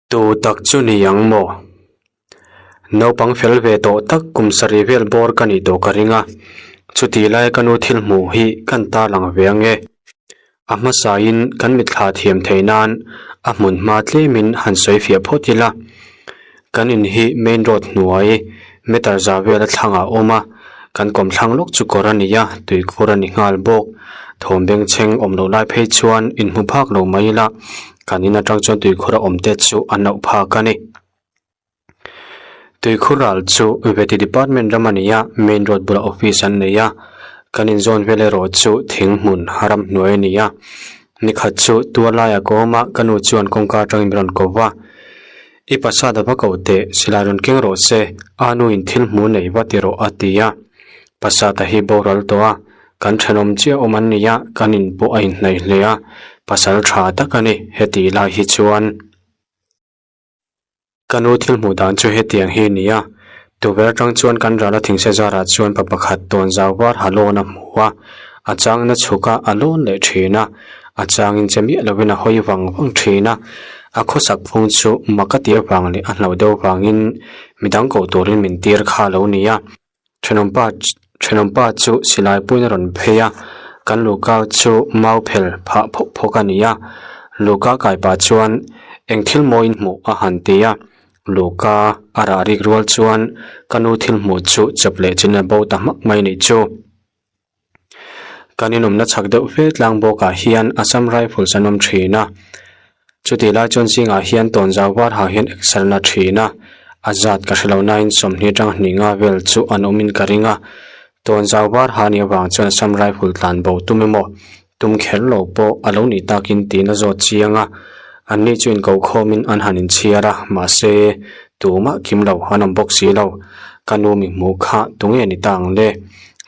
Tu tak chu ni ang maw? Naupang fel ve tawh tak kum sarih vel bawr ka nih tawh ka ring a, chutih lai ka nu thil hmuh hi kan tarlang ve ang e. A hmasain kan mitthla thiam theih nan a hmun hma tlemin han sawi fiah phawt ila. Kan in hi main road hnuai meter za vel a thlangah a awm a, kan kawmthlang lawk chu kawr a ni a, tuikhur a ni nghal bawk. Thawm bengchheng awm loh lai phei chuan inhmu phak lo mai ila, kan in atang chuan tuikhur a awm te chu a nauh phak a ni. Tuikhur ral chu Vety Department ram a ni a, main road bulah office an nei a, kan inzawn vel erawh chu thing hmun ramhnuai a ni a. Nikhat chu tuar laiah ka awm a, ka nu chuan kawngka atangin min rawn ko va. I pasat a va ko teh, silai rawn keng rawh se, a nu in thil hmu nei va ti rawh a ti a. Pasat a hi boral tawh a, kan thenawm chiah awm an ni a, kan in pawh a inhnaih hle a, pasal tha tak a ni, heti lai hi chuan. Ka nu thil hmuh dan chu hetiang hi a ni a, tukverh atang chuan kan rala thingse zarah chuan pa pakhat tawn zau var ha lawn a hmu a, a changin a chhuk a, a lawn leh thin a, a changin che miah lovin a hawi vang vang thin a, a khawsak phung chu mak a tih avang leh a hlauh deuh avangin midang koh turin min tir kha a lo ni a. Thenawmpa thenawmpa chu silai puiin a rawn phei a, kan Luka chu mau phel phah phawk phawk a ni a. Luka kai pah chuan eng thil mawiin hmuh a han ti a, Luka a rah rik rual chuan ka nu thil hmuh chu chawp leh chin a bo ta hmak mai nih chu. Kan inawmna chhak deuh fe tlang bawkah hian Assam Rifles an awm thin a, chutih lai chuan zingah hian tawnzau var ha hian exer la thin a, a zat ka hrelo nain sawmhnih atanga hnih nga vel chu an awmin ka ring a, tawnzau var ha nih avang chuan Assam Rifle tlan bo tum emaw tum kher lo pawh a lo nih takin tiin a zawt chiang a, anni chu inkokhawmin an han inchhiar a, mahse tumah kim lo an awm bawk si lo, ka nu mi hmuh kha tunge ni ta ang le?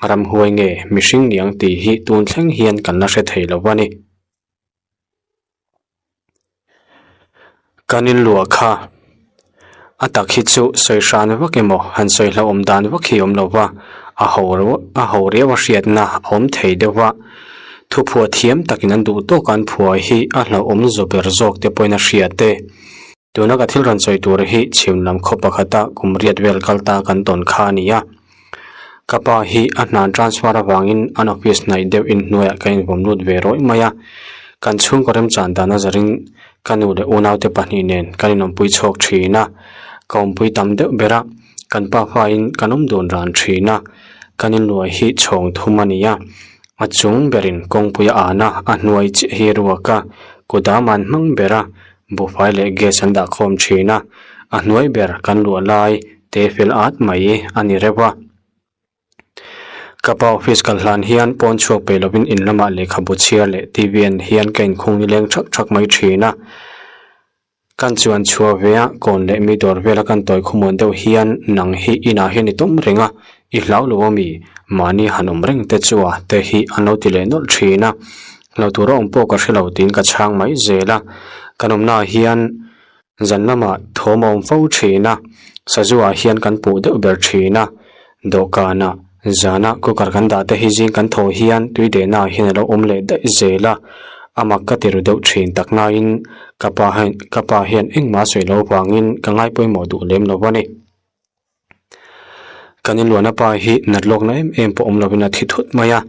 Ramhuai nge mihring niang tih hi tun thleng hian kan la hre thei lo a ni. Kan inluah kha a tak hi chu sawi hran vak emaw han sawi hlauhawm dan vak hi a awm lo va, a ho a ho riau a hriatna a awm thei deuh va. Thuphuah thiam takin an duh tawk a an phuah hi a hlauhawm zaw ber zawk te pawhin a hriat e. Tuna ka thil rawn sawi tur hi chhim lam khaw pakhata kum riat vel kal ta kan tawn kha a ni a. Ka pa hi a hna transfer avangin an office hnaih deuh inhnuaiah ka invawm lut ve rawih mai a. Kan chhungkaw remchan dan a zarin ka nu leh unaute pahnih nen kan inawmpui chhuak thin a. Ka awmpui tam deuh ber a, kan pa fain kan awm dun ran thin a. Kan inluai hi chhawng thum a ni a. A chung berin kawngpui a an a, a hnuai chiah hi ruak a, kudam an hmang ber a. Buhfai leh gas an dah khawm thin a, a hnuai ber kan luah lai te fel at mai a ni reuh a. Ka pa office kal hlan hian pawn chhuak peih lovin in lamah lehkhabu chhiar leh TV en hian ka inkhung nileng thak thak mai thin a. Kan chuan chhuah ve a, kawn leh mi dawr vela kan tawi khawmuan deuh hian nang hi inah hian i tawm reng a, i hlau lo ami? Mahni han awm reng te chu a te hi an lo ti leh nawlh thin a. Lo tura awm pawh ka hre lo tiin ka chhang mai zel a, kan awmnaah hian zan lamah thawm a awm fo thin a, sazu-ah hian kan puh deuh ber thin a, dawhkanah zana cooker kan dah te hi zing kan thaw hian tui dehnaah hian a lo awm leh daih zel a, a mak ka ti ru deuh thin tak nain ka pa ka pa hian engmah a sawi lo vangin ka ngai pawimawh duh lem lo a ni. Kan inluahna pa hi nat lawkna em em pawh awm lovin a thi thut mai a,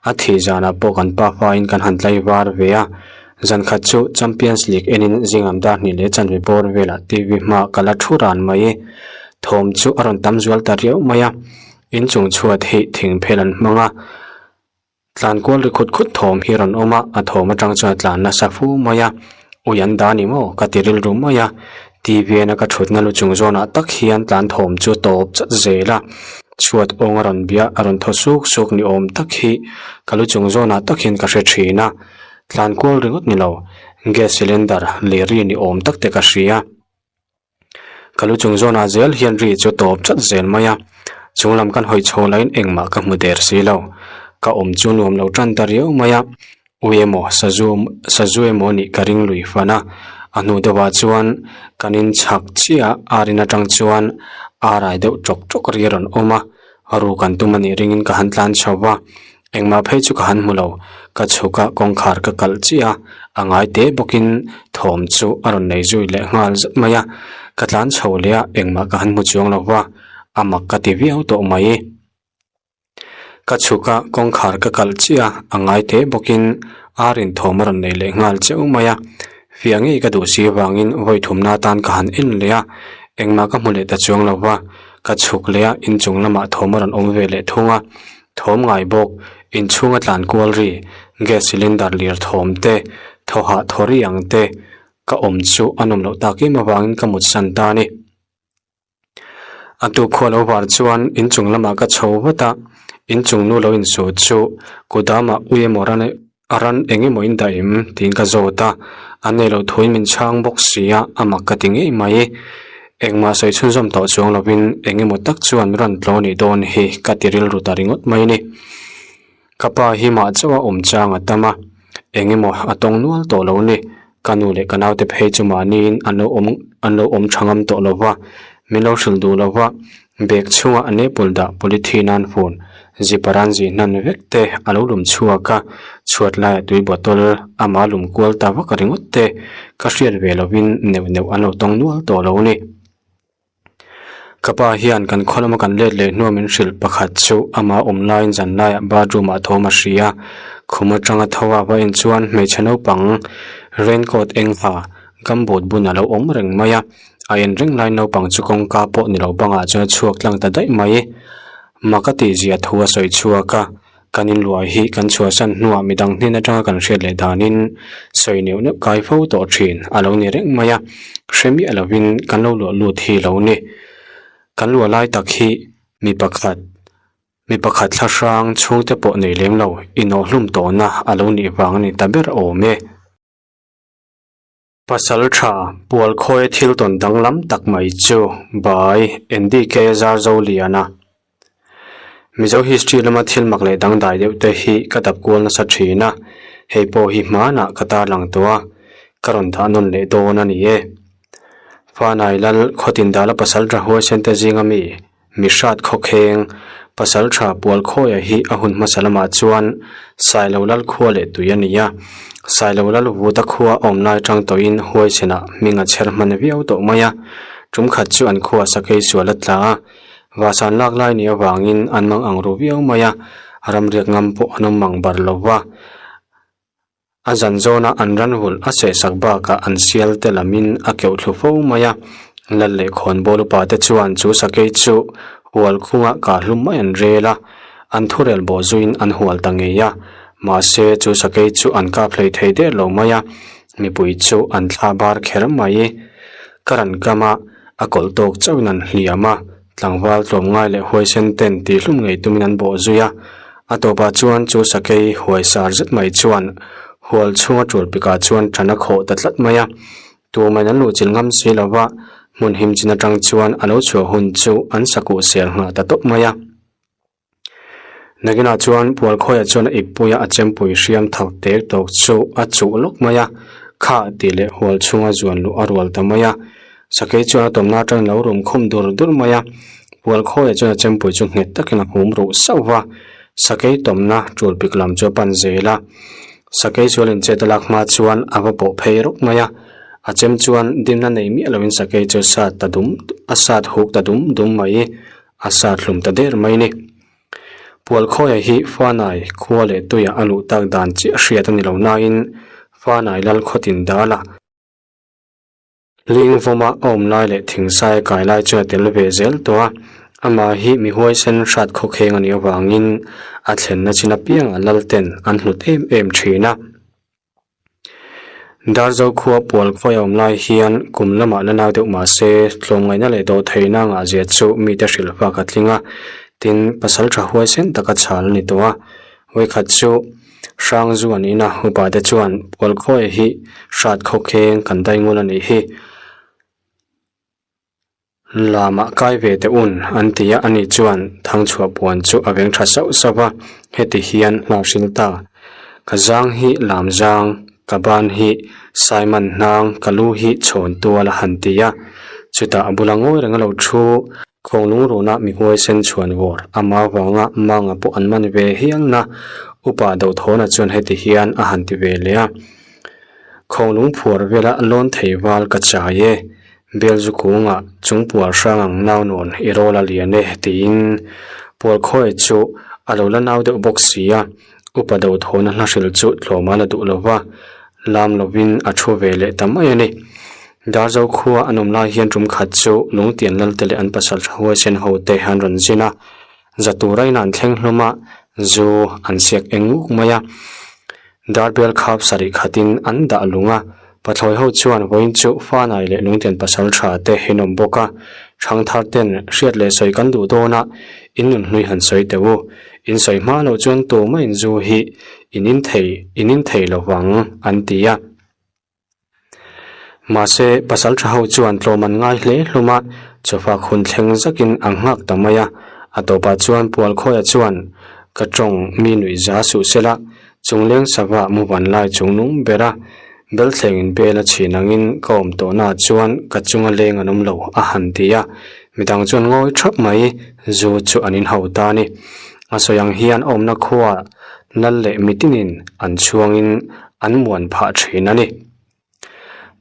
a thih zanah pawh kan pa fain kan han tlai var ve a. Zan khat chu Champions League enin zinglam dar hnih leh chanve bawr velah TV hmaah ka la thu ran mai. Thawm chu a rawn tam zual ta riau mai a, inchung chhuat hi thingphel an hmang a. Tlan kual ri khut khut thawm hi a rawn awm a, a thawm atang chuan a tlan nasa fu mai a, ui an dah ni maw ka ti rilru mai a, TV a ka thutna lu chung zawnah tak hian tlan thawm chu tawp chat zel a, chhuat awng a rawn bia a rawn thaw suk suk ni awm tak hi ka lu chung zawnah tak hian ka hre thin a, tlan kual ringawt ni lo gas cylinder leh ri ni awm tak te ka hria. Ka lu chung zawnah zel hian ri chu tawp chat zel mai a, chung lam kan hawi chho laiin engmah ka hmu der si lo. Ka awm chu nuam lo tan ta riau mai a, ui emaw sazu sazu emaw nih ka ring lui fan a, a hnu deuhah chuan kan in chhak chiah a arin atang chuan a rai deuh tawk tawk ri a rawn awm a, ru kan tum a nih ringin ka han tlan chho va. Engmah phei chu ka han hmu lo, ka chhuk a kawngkhar ka kalh chiah a, a ngai te bawkin thawm chu a rawn nei zui leh nghal zat mai a, ka tlan chho leh a engmah ka han hmu chuang lo va, a mak ka ti viau tawh mai. Ka chhuk a kawngkhar ka kalh chiah a, a ngai te bawkin ar in thawm a rawn nei leh nghal cheu mai a, fiah ngei ka duh si avangin vawi thumna atan ka han en leh a, engmah ka hmu leh ta chuang lo va, ka chhuk leh a inchung lamah thawm a rawn awm ve leh thung a. Thawm ngai bawk, inchhunga tlan kual ri, gas cylinder lir thawm te, thaw hah thaw ri ang te ka awm chu a nawm loh tak em avangin ka mut san ta a ni. A tuk khua lo var chuan inchung lamah ka chho vat a, inchung nu lo insu chu kudamah ui emaw ran a ran eng emaw in dah em tiin ka zawt a, a nei loh thuin min chhang bawk si a, a mak ka ti ngei mai. Engmah sawi chhunzawm tawh chuang lovin eng emaw tak chuan min rawn tlaw nih dawn hi ka ti rilru ta ringawt mai a ni. Ka pa hi mah chauh a awm chang a tam a, eng emaw a tawng nual tawh lo ni. Ka nu leh ka naute phei chu mahniin an lo awm an lo awm tha ngam tawh lo va, min lo hrilh duh lo va, bag chhungah an apple dah polythene an fun zipper an zih hnan vek te a lo lum chhuak a, chhuat laiah tui bottle ama lum kual ta vak ringawt te ka hriat ve lovin neuh neuh an lo tawng nual tawh lo ni. Ka pa hian kan khaw lama kan let leh hnuah min hrilh pakhat chu ama awm laiin zan laiah bathroom ah thawm a hria. Khum atanga tho a va en chuan hmeichhe naupang raincoat eng ha gumboot bun a lo awm reng mai a. A en reng lai naupang chu kawngka pawh ni lo bangah chuan a chhuak tlang ta daih mai. Mak a tihzia thu a sawi chhuak a. Kan inluai hi kan chhuahsan hnuah midang hnen atanga kan hriat leh danin sawi neuh neuh kai fo tawh thin a lo ni reng mai a, hre miah lovin kan lo luah lut hi lo ni. Kan luah lai tak hi mi pakhat mi pakhat thla hrang chhungte pawh nei lem lo inawhhlum tawhna a lo nih vang a ni ta ber awm e. Pasal tha Pualkhawia thil tawn danglam tak mai chu by NDK Zarzoliana. Mizo history lama thil mak leh dangdai deuh te hi ka dap kual nasa thin a, hei pawh hi hmanah ka tarlang tawh a, ka rawn dah nawn leh dawn a ni e. Fanai Lal Khawtindala pasal tha huaisen te zinga mi Mi hrat khawkheng, pasal tha Pualkhawia hi a hun hmasa lamah chuan Sailo Lal khua leh tui a ni a. Sailo Lal Vuta khua a awm lai tang tawhin huaisenah hming a chher hman viau tawh mai a. Tum khat chu an khua sakei sual a tla a. Vahsan lak lai nih avangin an mang ang ru viau mai a, ramriak ngam pawh an awm mang bar lo va. A zan zawna an ran hulh a sehsak bakah an sial te lamin a keuh thlu fo mai a, Lal leh Khawnbawl upa te chuan chu sakei chu hual khungah kah hlum mai an rel a, an thurel bawh zuiin an hual ta ngei a, mahse chu sakei chu an kap hlei thei der lo mai a, mipui chu an thla bar kher mai. Ka ran kama a kawlh tawk chauhin an hliam a. Tlangval tlawmngai leh huaisen ten tihhlum ngei tumin an bawh zui a, a tawpah chuan chu sakei huai sar zet mai chuan hual chhunga tul pikah chuan tan a khawh ta tlat mai a. Tumain an luhchilh ngam si lo va, hmun him chin atang chuan a lo chhuah hun chu an sakuh sel nghah ta tawp mai a. Nakinah chuan Pualkhawiah chuan a ippuia a chempui hriam thak tek tawk chu a chuh lawk mai a, kha tih leh hual chhunga zuan luh a rual ta mai a. Sakei chuan a tawmna atangin lo rum khum dur dur mai a, Pualkhawiah chuan a chempui chu nghet takin a hum ruh sauh va, sakei tawmna tul pik lam chu a pan zel a. Sakei sual inchet a lak hma chuan a va bawh phei rawk mai a, a chem chuan dimna nei miah lovin sakei chu sat ta dum a sat huk ta dum dum mai. A sat hlum ta der mai ni. Pualkhawia hi Fanai khua leh tuia a luh tak dan chiah hriat a ni lo nain Fanai lal khawtin dala Ling vawma a awm lai leh thingsaia kai lai chuan a tel ve zel tawh a, amah hi mi huaisen hrat khawkheng a nih avangin a thlenna chin apiangah lalten an hlut em em thin a. Darzo khua pual khawi a awm lai hian kum lamah la nau deuh mah se tlawmngaihna leh dawh theihna ngah zia chu mite hrilh fak a tling a, tin pasal tha huaisen taka chhal a ni tawh a. Vawikhat chu Hrangzu an in a, upa te chuan pual khawi hi hrat khawkheng kan daingul a nih hi. Lamah kai ve teh un an ti a, ani chuan thangchhuah puan chu a veng tha sauh sauh va, heti hian hla hril ta. Ka zang hi lam zang, ka ban hi Simon hnang, ka lu hi chhawn tual a han ti a, chutah a bula ngawi reng a lo thu. Khawnglung runa mi huaisen chhuan vawr ama vanga manga pawh an man ve hial na upa Dothawna chuan heti hian a han ti ve leh a. Khawnglung phuar vela lawn thei val ka chai e, Belzu kungah chung pual hrang ang nau nawn i rawl a lian e tiin Pualkhawi chu a lo la nau deuh bawk si a, upa Dothawna hla hrilh chu tlawm a la duh lo va, lam lovin a thu ve leh ta mai a ni. Darzo khua an awm lai hian tum khat chu Lungtian Lalte leh an pasal tha huaisen ho te an rawn zin a, za tura in an thleng hlawm a, zu an siak eng nguk mai a. Darbel khap sarih khatin an dah lung a, pathlawi ho chuan vawiin chu Fanai leh Lungtian pasal tha te in awm bawk a, Thangthar ten hriat leh sawi kan duh dawn a, in nun hlui han sawi teh u, in sawi hma loh chuan tumah in zu hi in in thei in in thei lo vang an ti a. Mahse, pasal tha ho chuan tlawm an ngai hle hlawm a, chawfak hun thleng zakin a nghak ta mai a. A tawpah chuan Pualkhawia chuan, Ka tawng mi nuih za suh sela, chungleng sava mu van lai chung nung ber a, belthleng in bel a chhin angin ka awm tawhnaah chuan ka chunga leng an awm lo a han ti a. Midang chuan ngawi thap mai, zu chu an inhau ta a ni. A sawi ang hian a awmna khua lal leh mitinin an chhuangin an muan phah thin a ni.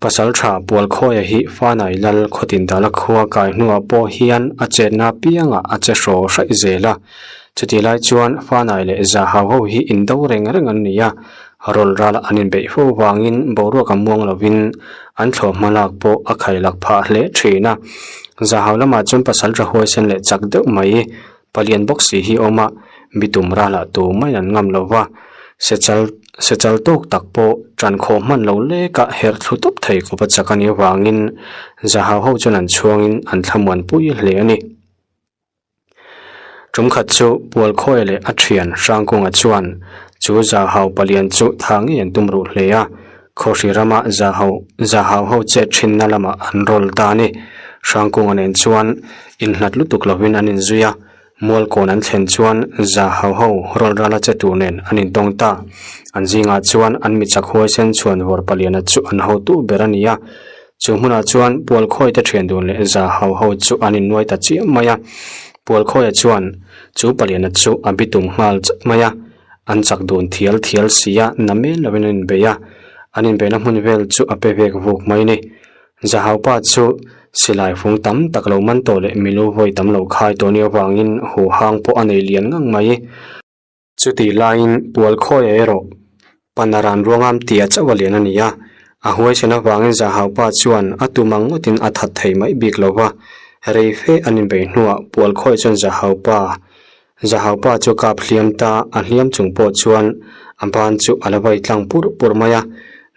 Pasal tha Pualkhawia hi Fanai Lal khawtin dala khua kai hnuah pawh hian a chetna piangah a che hraw hraih zel a. Chutih lai chuan Fanai leh Zahau ho hi indo reng reng an ni a, rawl rala an inbeih fo vangin boruak a muang lovin an thlawh hma lak pawh a khailak phah hle thin a. Zahau lamah chuan pasal tha huaisen leh chak deuh mai Palian bawk si hi awm a, bitum ralah tu mai an ngam lo va, sechal sechal tawk tak pawh tan khawh hman lo lek a herh thlu tawp thei khawp a chak a nih avangin Zahau ho chuan an chhuangin an thlamuan pui hle a ni. Tum khat chu Pualkhawia leh a thian Hrangkunga chuan chu Zahau palian chu tha ngei an tum ruh hle a, Khawhri rama Zahau Zahau ho chet thinna lamah an rawl ta a ni. Hrangkunga nen chuan inhlat lutuk lovin an inzui a, Mualkawn an thlen chuan Zahau ho rawl rala che tur nen an intawng ta. An zingah chuan an michak huaisen chhuanvawr paliana chu an hotu ber a ni a. Chu hmunah chuan Pualkhawite thian dun leh Zahau ho chu an innuai ta chiam mai a. Pualkhawia chuan chu paliana chu a bitum nghal chat mai a. An chak dun thial thial si a, na mel lovin an inbei a, an inbeihna hmun vel chu a pe vek vuk mai ni. Zahaupa chu silai fung tam tak lo man tawh leh milu vawi tam lo khai tawh nia vangin huhang pawh a nei lian ngang mai. Chutih laiin Pualkhawia erawh Panaran ruangam tia chauh a lian a ni a, a huaisen avangin Zahaupa chuan a tum ang ngawtin a that thei mai bik lo va, rei fe an inbeih hnuah Pualkhawia chuan Zahaupa Zahaupa chu kap hliam ta, a hliam chung pawh chuan a ban chu a la vai tlang pur pur mai a.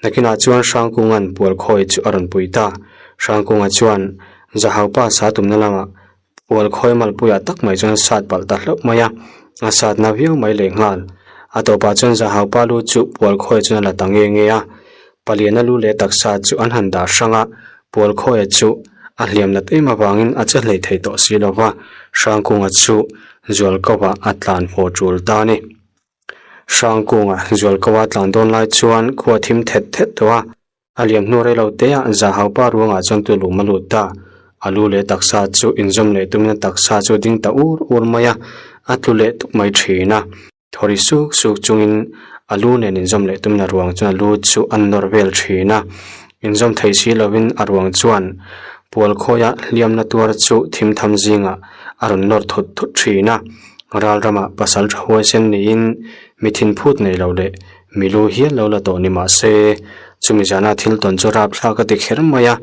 Nakinah chuan Hrangkunga'n Pualkhawi chu a rawn pui ta. Hrangkunga chuan Zahaupa sa tumna lamah Pualkhawi malpuiah tak mai chuan sat palh ta hlauh mai a, a sat na viau mai lehnghal. A tawpah chuan Zahaupa lu chu Pualkhawi chuan a la ta nge nge a. Paliana lu leh taksa chu an han dah hrang a, Pualkhawia chu a hliam nat em avangin a che hlei thei tawh si lo va, Hrangkunga chu Zualkova a tlan haw tul ta a ni. Hrangkunga Zualkova a tlan dawn lai chuan khua thim thet thet tawh a, a liam hnu rei lo teah Zahaupa ruangah chuan tulum a lut ta. A lu leh taksa chu inzawm leh tumin a taksa chu a ding ta ur ur mai a, a tlu leh tuk mai thin a. Thawri suk suk chungin a lu nen inzawm leh tumin a ruang chuan a lu chu a nawr vel thin a, inzawm thei si lovin a ruang chuan Pualkhawia hliamna tuar chu thimtham zingah a rawn nawr thut thut thin a, ral ramah pasal tha huaisen niin mi thinphut nei lo leh mi lu hial lo la tawh ni mah se, chumi zana thil tawn chu rapthlak a ti kher mai a,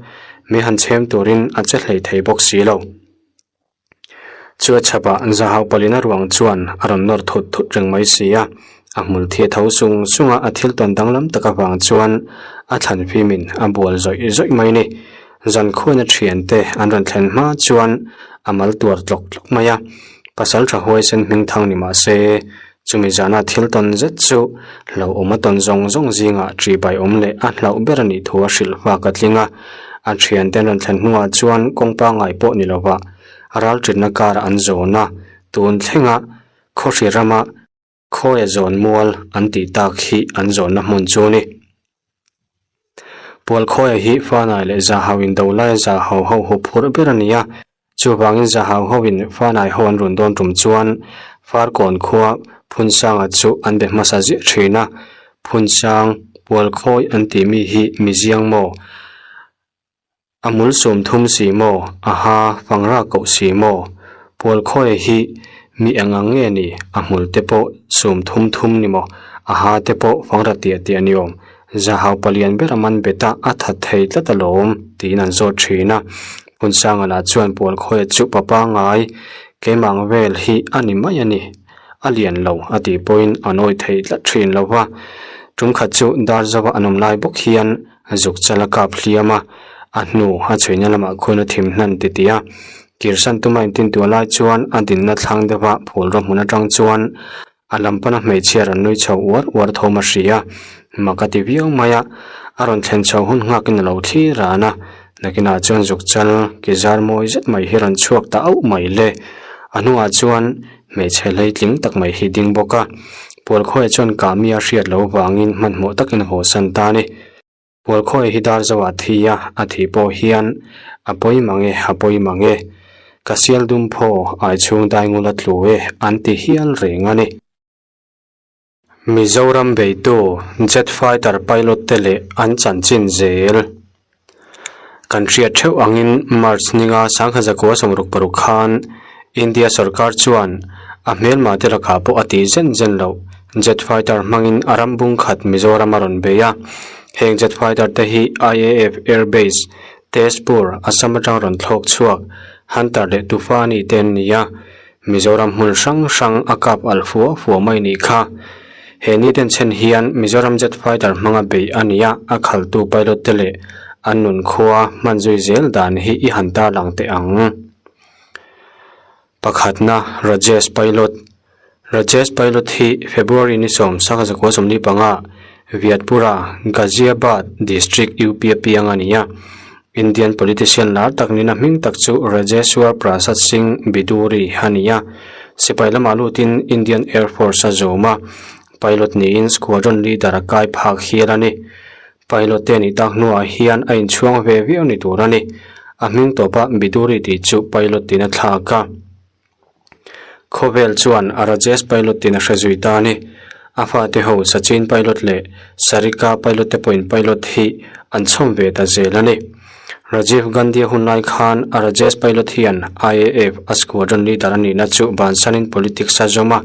mi han chhem turin a che hlei thei bawk si lo. Chu a chhapah Zahau palina ruang chuan a rawn nawr thut thut reng mai si a, a hmul thi a tho sung sung a, a thil tawn danglam tak avang chuan a thlan fimin a bual zawih zawih mai a ni. Zan khuaina thiante an rawn thlen hma chuan a mal tuar tlawk tlawk mai a, pasal tha huaisen hming thang ni mah se, chumi zana thil tawn zet chu hlauhawm a tawn zawng zawng zingah ṭihbai awm leh a hlauh ber a nih thu a hrilh vak a tling a. A thiante an rawn thlen hnuah chuan kawng pangngai pawh ni lova ral ṭitna karah an zawn a, tun thlenga khawhri rama khawia zawn mual an tih tak hi an zawnna hmun chu a ni. Pualkhawia hi Fanai leh Zahau indo laia Zahau ho huphurh ber a ni a. Chuvangin Zahau hoin Fanai ho an rawn dawn tum chuan Farkawn khua Phunsanga chu an be hmasa ziah thin a, Phunsang Pualkhawi an tih mi hi mi ziang maw? A hmul sawm thum si maw? Aha, fangra koh si maw? Pualkhawia hi mi eng ang nge ni? A hmul te pawh sawm thum thum ni maw? Aha te pawh fangra tiah tiah ni awm. Zahau palian ber a man bet a, a that thei tlat alawm, tiin an zawt thin a. Phunsanga lah chuan Pualkhawia chu pa pangngai, keimah ang vel hi a ni mai a ni. A lian lo a tih pawhin an awih thei tlat thin lo va. Tum khat chu Darzava an awm lai bawk hian zuk chal a kap hliam a, a hnu a chhuihna lamah khuan a thim hnan ti tih a. Kirsan tuma intintuah lai chuan a dinna thlang deuha phul rawh hmun atang chuan a lam pana hmeichhia rawn nui chho uar uar thawm a hria. Mak a ti viau mai a, a rawn thlen chho hun nghakin a lo thlir ran a. Nakinah chuan zuk chal ki zar mawi zet mai hi rawn chhuak ta auh mai le. A hnungah chuan hmeichhe hleitling tak mai hi ding bawk a. Pualkhawiah chuan Kami a hriat loh vangin hmanhmawh takin a hawsan ta a ni. Pualkhawi hi dar zoah thi a, a thih pawh hian a pawi mang e, a pawi mang e. Ka sial dum phaw ai chhung daingul a tlu e an ti hial reng a ni. Mizoram beitu Jet Fighter pilot te leh an chanchin zel. Kan hriat theuh angin March ninga sangha zakua sawmruk paruk khan India sorkar chuan a hmelma te lakah pawh a tih zen zen loh jet fighter hmangin a ram bung khat Mizoram a rawn bei a. Heng jet fighter te hi IAF Air Base, Tezpur, Assam atang rawn thlawk chhuak Hunter leh Tufani te an ni a. Mizoram hmun hrang hrang a kap alh fua fua mai nih kha. He ni den chhen hian Mizoram jet fighter hmanga beih a ni a, a khaltu pilot te leh an nun khua hman zui zel dan hi i han tarlang teh ang. Pakhatna, Rajesh Pilot Rajesh Pilot hi February ni sawm sangha zakua 45 Viatpura, Ghaziabad District, UP a piang a ni a. Indian politician lar tak nina hming tak chu Rajeshwar Prasad Singh Biduri a ni a. Sipai lamah lutin Indian Air Force a zawm a, pilot niin squadron leader a kai phak hial a ni. Pilot te nih tak hnuah hian a inchhuang ve viau ni tur a ni. A hming tawpa Biduri tih chu pilot tiin a thlak a. Khawvel chuan a Rajesh Pilot tiin a hre zui ta a ni. A fate ho Sachin Pilot leh Sarika Pilot te pawhin Pilot hi an chhawm ve ta zel a ni. Rajiv Gandhi a hun lai khan a Rajesh Pilot hian IAF a squadron leader a nihna chu bansanin politics a zawm a.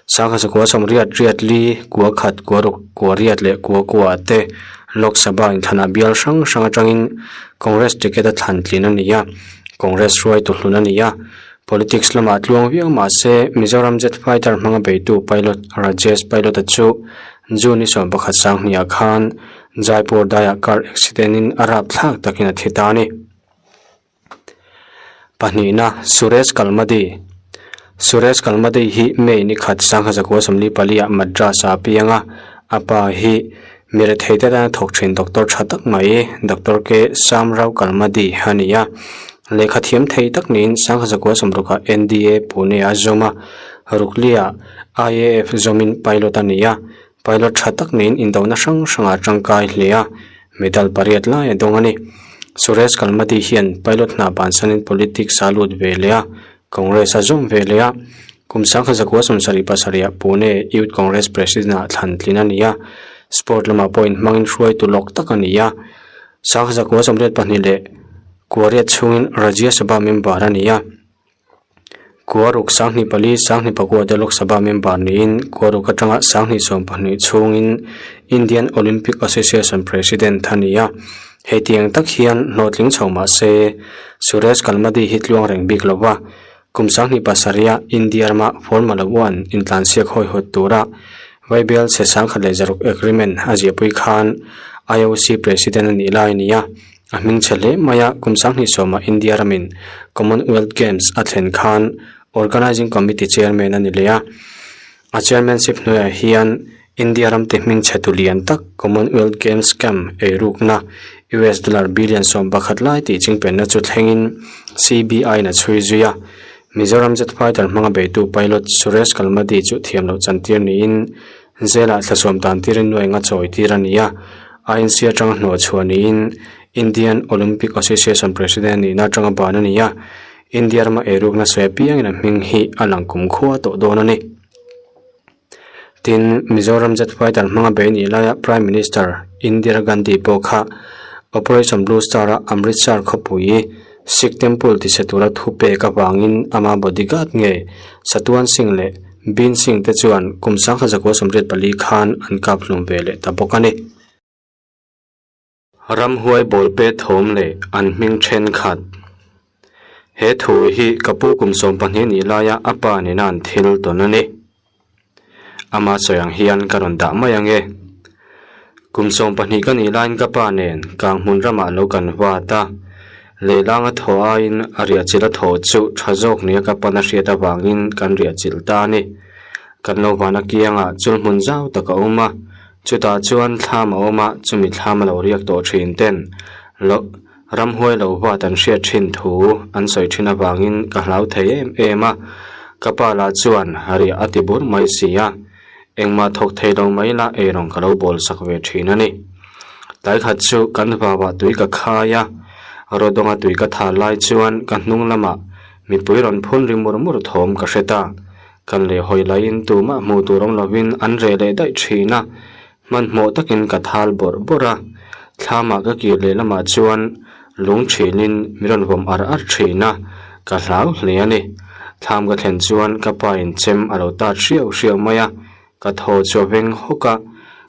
Sangha zakua sawmriat riat li, kua khat, kua ruk, kua riat leh kua kua te Lok Sabha inthlanah bial hrang hrang atangin Congress ticket a thlan tlin a ni a, Congress hruaitu hlun a ni a. Politics lamah tluang viau mah se, Mizoram Jet Fighter hmanga beitu pilot Rajesh Pilot-a chu June ni 11 sanghniah khan Jaipur daiah car accident-in a rapthlak takin a thi ta a ni. Pahnihna, Suresh Kalmadi Suresh Kalmadi hi May ni khat 1944-ah Madras-ah a piang a, a pa hi Mi rethei te tana thawk thin doctor tha tak mai Doctor K Samrao Kalmadi a ni a. Lehkha thiam thei tak niin sangha zakua sawmrukah NDA Pune a zawm a, Rukliah IAF zawmin pilot a ni a. Pilot tha tak niin indohna hrang hrangah tangkai hle a, medal pariat lai a dawng a ni. Suresh Kalmadi hian pilot hna bansanin politics a lut ve leh a, Congress a zawm ve leh a, kum sangha zakua 77 ah Pune Youth Congress President ah thlan tlin a ni a, sport lamah pawh inhmangin hruaitu lawk tak a ni a, sangha zakua 82 leh kua riat chhungin Rajya Sabha member a ni a, kua ruk 24 24 te Lok Sabha member niin kua ruk atanga 2022 chhungin Indian Olympic Association President a ni a. Hetiang tak hian hlawhtling chho mah se, Suresh Kalmadi hi tluang reng bik lo va, kum 27 India rama Formula One intlansiak hawihawt tura Vaibel chhe 1006 agreement a ziahpui khan IOC President a nih lai a ni a. A hming chhe hle mai a, kum 20 India ramin Commonwealth Games a thlen khan Organising Committee Chairman a ni leh a. A chairmanship hnuaiah hian India ram ti hming chhe tu lian tak Commonwealth Games scam eirukna US dollar billion 11 lai tih chingpenna chu thlengin CBI in a chhui zui a. Mizoram jet fighter hmanga beitu pilot Suresh Kalmadi chu thiam loh chantir niin jail-ah thlasawm tan tirin nuai nga chawi tir a ni a. INC atanga hnawh chhuah niin Indian Olympic Association President nihna atanga ban a ni a. India rama eirukna sawi apiangin a hming hi a lang kumkhua tawh dawn a ni. Tin, Mizoram Jet Fighter hmanga bei nih laia Prime Minister Indira Gandhi pawh kha Operation Blue Star-a Amritsar khawpui Sikh Temple tichhe tura thu pek avangin ama bodyguard nge Satuan Singh leh Bin Singh te chuan kum 1984 khan an kap hlum ve leh ta bawk a ni. Ramhuai bawl pe thawm leh an hming thenkhat. He thu hi ka pu kum 12 nih laia a pa nena an thil tawn a ni. Ama sawi ang hian ka rawn dah mai ang e. Kum 12 ka nih laiin ka pa nen kang hmun ramah lo kan vat a. Lehlanga thaw aiin a riahchilh a thaw chu tha zawk nia ka pan a hriat avangin kan riahchilh ta a ni. Kan lo vana kiangah chul hmun zau tak a awm a. Chutah chuan thlam a awm a, chumi thlam a lo riak tawh thin ten lo ramhuai lo vat an hriat thin thu an sawi thin avangin ka hlau thei em em a, ka pa lah chuan riah a ti bur mai si a, engmah thawk thei lo mai la eirawng ka lo bawl sak ve thin a ni. Tlai khat chu kan vauah tui ka khai a, Rawdawnga tui ka thah lai chuan ka hnung lamah mipui rawn phun ri mur mur thawm ka hre ta. Kan leh hawi laiin tumah hmuh tur awm lovin an reh leh daih thin a, hmanhmawh takin ka thal bawrh bawrh a. Thlamah ka kir leh lamah chuan lung thilin min rawn vawm ar ar thin a, ka hlau hle a ni. Thlam ka thlen chuan ka pa in chem a lo tat hriau hriau mai a, ka thaw chu a veng hawk a,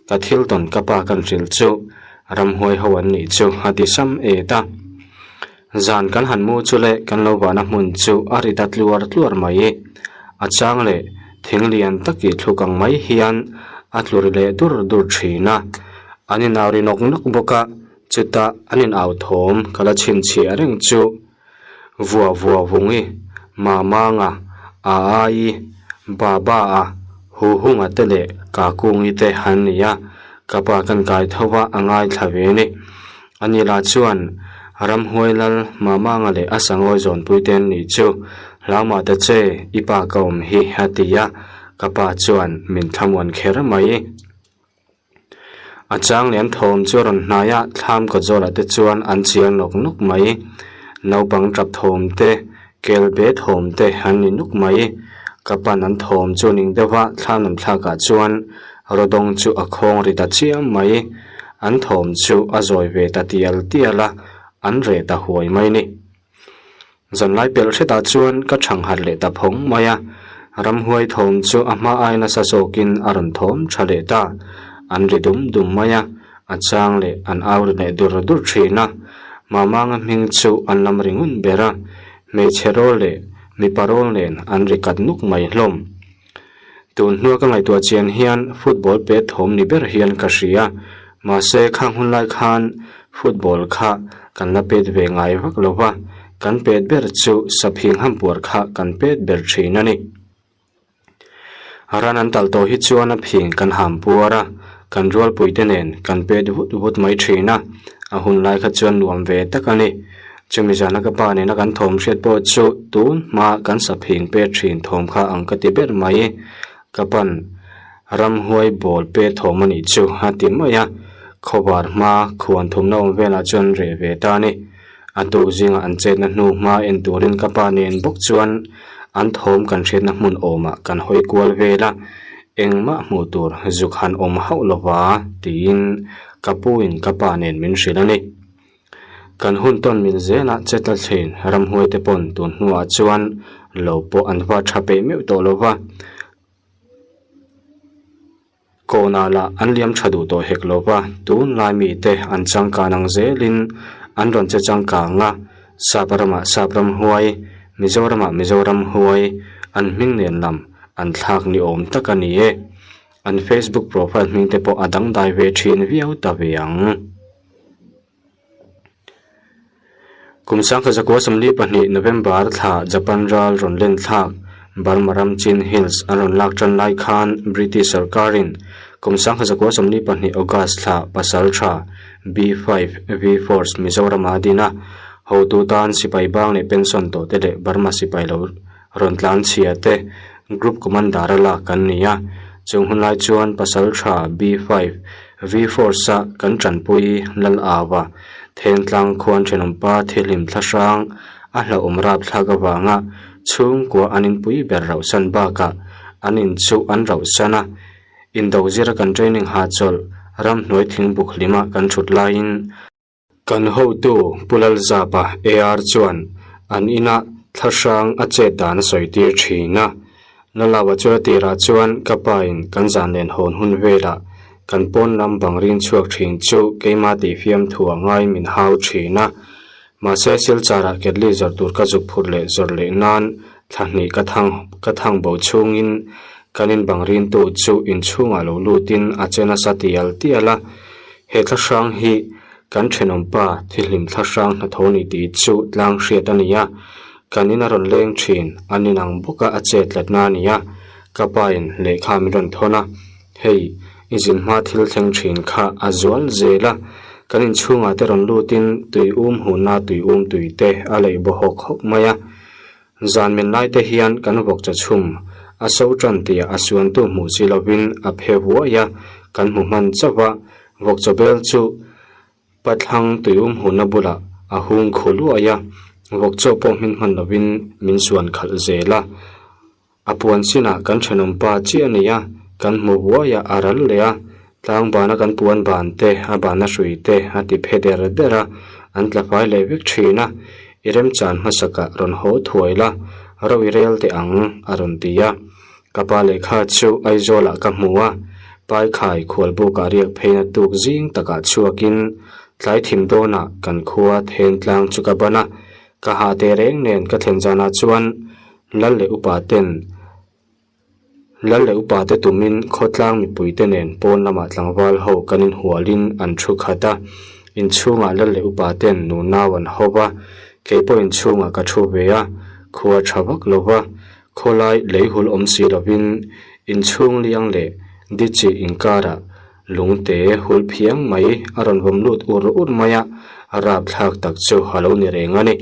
ka thil tawn ka pa kan hrilh chu ramhuai ho an nih chu a ti sam et a. Zan kan han mu chu leh kan lo vahna hmun chu a ri ta tluar tluar mai. A chang leh thing lian taki thluk ang mai hian a tlu ri leh dur dur thin a. An inau ri nawk nawk bawk a, chutah an inau thawm ka la chhinchhiah reng chu. Vua vua vung i, Mamanga, Aa-i, Baba-a, Huhunga te leh Kakungi te han ni a, ka pa kan kai tho va a ngaithla ve ni. Ani lah chuan ramhuai lal Mamanga leh a sangawi zawnpui te an nih chu Hlaumah ta che, i pa ka awm hi a ti a, ka pa chuan min thlamuan kher mai. A chang leh an thawm chu a rawn hnai a, thlam ka zawlah te chuan an chiang nawk nawk mai. Naupang tap thawm te, kel be thawm te an ni nuk mai. Ka pan an thawm chu ning deuh a, thlam lam thlakah chuan rawdawng chu a khawng ri ta chiam mai. An thawm chu a zawi ve ta tial tial a, an reh ta huai mai ni. Zanlai pelh hretah chuan ka thang harh leh ta phawng mai a, ramhuai thawm chu a hma ai nasa zawkin a rawn thawm tha leh ta. An ri dum dum mai a, a chang leh an au ri leh dur dur thin a. Mamanga hming chu an lam ri ngun ber a, hmeichhe rawl leh mipa rawl nen an ri kat nuk mai hlawm. Tun hnua ka ngaihtuah chian hian football pet thawm ni ber hian ka hria. Mahse khang hun lai khan football kha kan la pet ve ngai vak lo va, kan pet ber chu saphing hampuar kha kan pet ber thin a ni. Ran an talh tawh hi chuan a phing kan hampuar a, kan rualpuite nen kan pet vut vut mai thin a, a hun lai kha chuan nuam ve tak a ni. Chumi zana ka pa nena kan thawm hriat pawh chu tun hma kan saphing pet thin thawm kha ang ka ti ber mai. Ka pan ramhuai bawl pet thawm a nih chu a ti mai a, khawvar hma khuan thumna awm velah chuan reh ve ta a ni. A tuk zingah an chetna hnu hma en turin ka pa nen bawk chuan an thawm kan hriatna hmun awmah kan hawi kual vel a, engmah hmuh tur zuk han awm hauh lova tiin ka puin ka pa nen min hrilh a ni. Kan hun tawn mil zelah che tla thin ramhuai te pawn tun hnuah chuan lo pawh an va tha peih meuh tawh lo va, kawnah lah an liam tha duh tawh hek lo va, tunlai mite an changkan ang zelin an rawn che changkang a, Sap ramah Sap ramhuai, Mizoramah Mizo ramhuai an hming nen lam an thlak ni awm tak a ni e. An Facebook profile hming te pawh a dangdai ve thin viau ta ve ang. Kum 1942 November thla Japan ral rawn len thlak Burma ram Chin Hills an rawn lak tan lai khan British sorkarin kum 1942 August thla pasal tha B-five V-Force Mizorama a din a, hotu tan sipai bang leh pension tawh te leh Burma sipai lo rawn tlan chhia te Group Commander a lak an ni a, chung hun lai chuan pasal tha B-five V-Force a kan tanpui lal au a. Thentlang khuan thenawmpa thilhlim thlahrang a hlauhawm rapthlak avanga chhungkua an inpui ber rauhsan bakah an in chu an rauhsan a. Indo zira kan training hahchawlh ramhnuai thingbuk hlima kan thut laiin, Kan hotu Pu Lalzapa AR chuan an ina thlahrang a chet dan a sawi tir thin a. Lalaua chu a tirah chuan ka pa in kan zan len hawn hun velah kan pawn lam bang rin chhuak thin chu keima tih fiam thu a ngai min hau thin a. Mahse Silchar ah ketli zawrh tur ka zuk phurh leh zawrh leh nan thla hnih ka thang ka thang bo chhungin kan in bang rintu chu inchhungah lo lutin a che nasa tial tial a. He thlahrang hi kan thenawmpa thihlim thlahrang hnathawh ni tih chu tlang hriat a ni a, kan in a rawn leng thin, an inang bawk a a chet tlatna a ni a, ka pa in lehkha min rawn thawn a, hei i zin hma thil thleng thin kha a zual zel a, kan inchhungah te rawn lut in tui um hunna tui um tui te a leih baw hawk hawk mai a. Zan min lai te hian kan vawk chaw chhum a so tan tih a suantu hmuh si lovin a phe vuai a, kan hmu hman chauh a, vawk chaw bel chu pathlang tuium hunna bulah a hung khu luai a, vawk chaw pawh hmin hman lovin min suan khalh zel a. A puan chinah kan thenawm pa chiah a ni a, kan hmu vuai a, a ral leh a, tlang bana kan puan ban te, a banna hrui te a ti phe der der a, an tla fai leh vek thin a. I remchan hmasakah rawn haw thuai la, ro i rel teh ang, a rawn ti a. Ka pa lehkha chu Aizawlah ka hmu a, Paikhai khualbukah riak pheina tuk zing takah chhuakin tlai thim dawnah kan khua Thentlang chu ka ban a, ka hah teh reng nen ka thlen zanah chuan Lal leh upa ten Lal leh upa te tumin khawtlang mipui te nen pawn lamah tlangval ho kan inhualin an thu khat a, inchhungah lal leh upa ten nunau an ho va, kei pawh inchhungah ka thu ve a, khua tha vak lo va, khawlai lei hul awm si lovin inchhung liang leh dichi inkarah lungte hul phiang mai a rawn vawm lut ur ur mai a, rapthlak tak chu a lo ni reng a ni.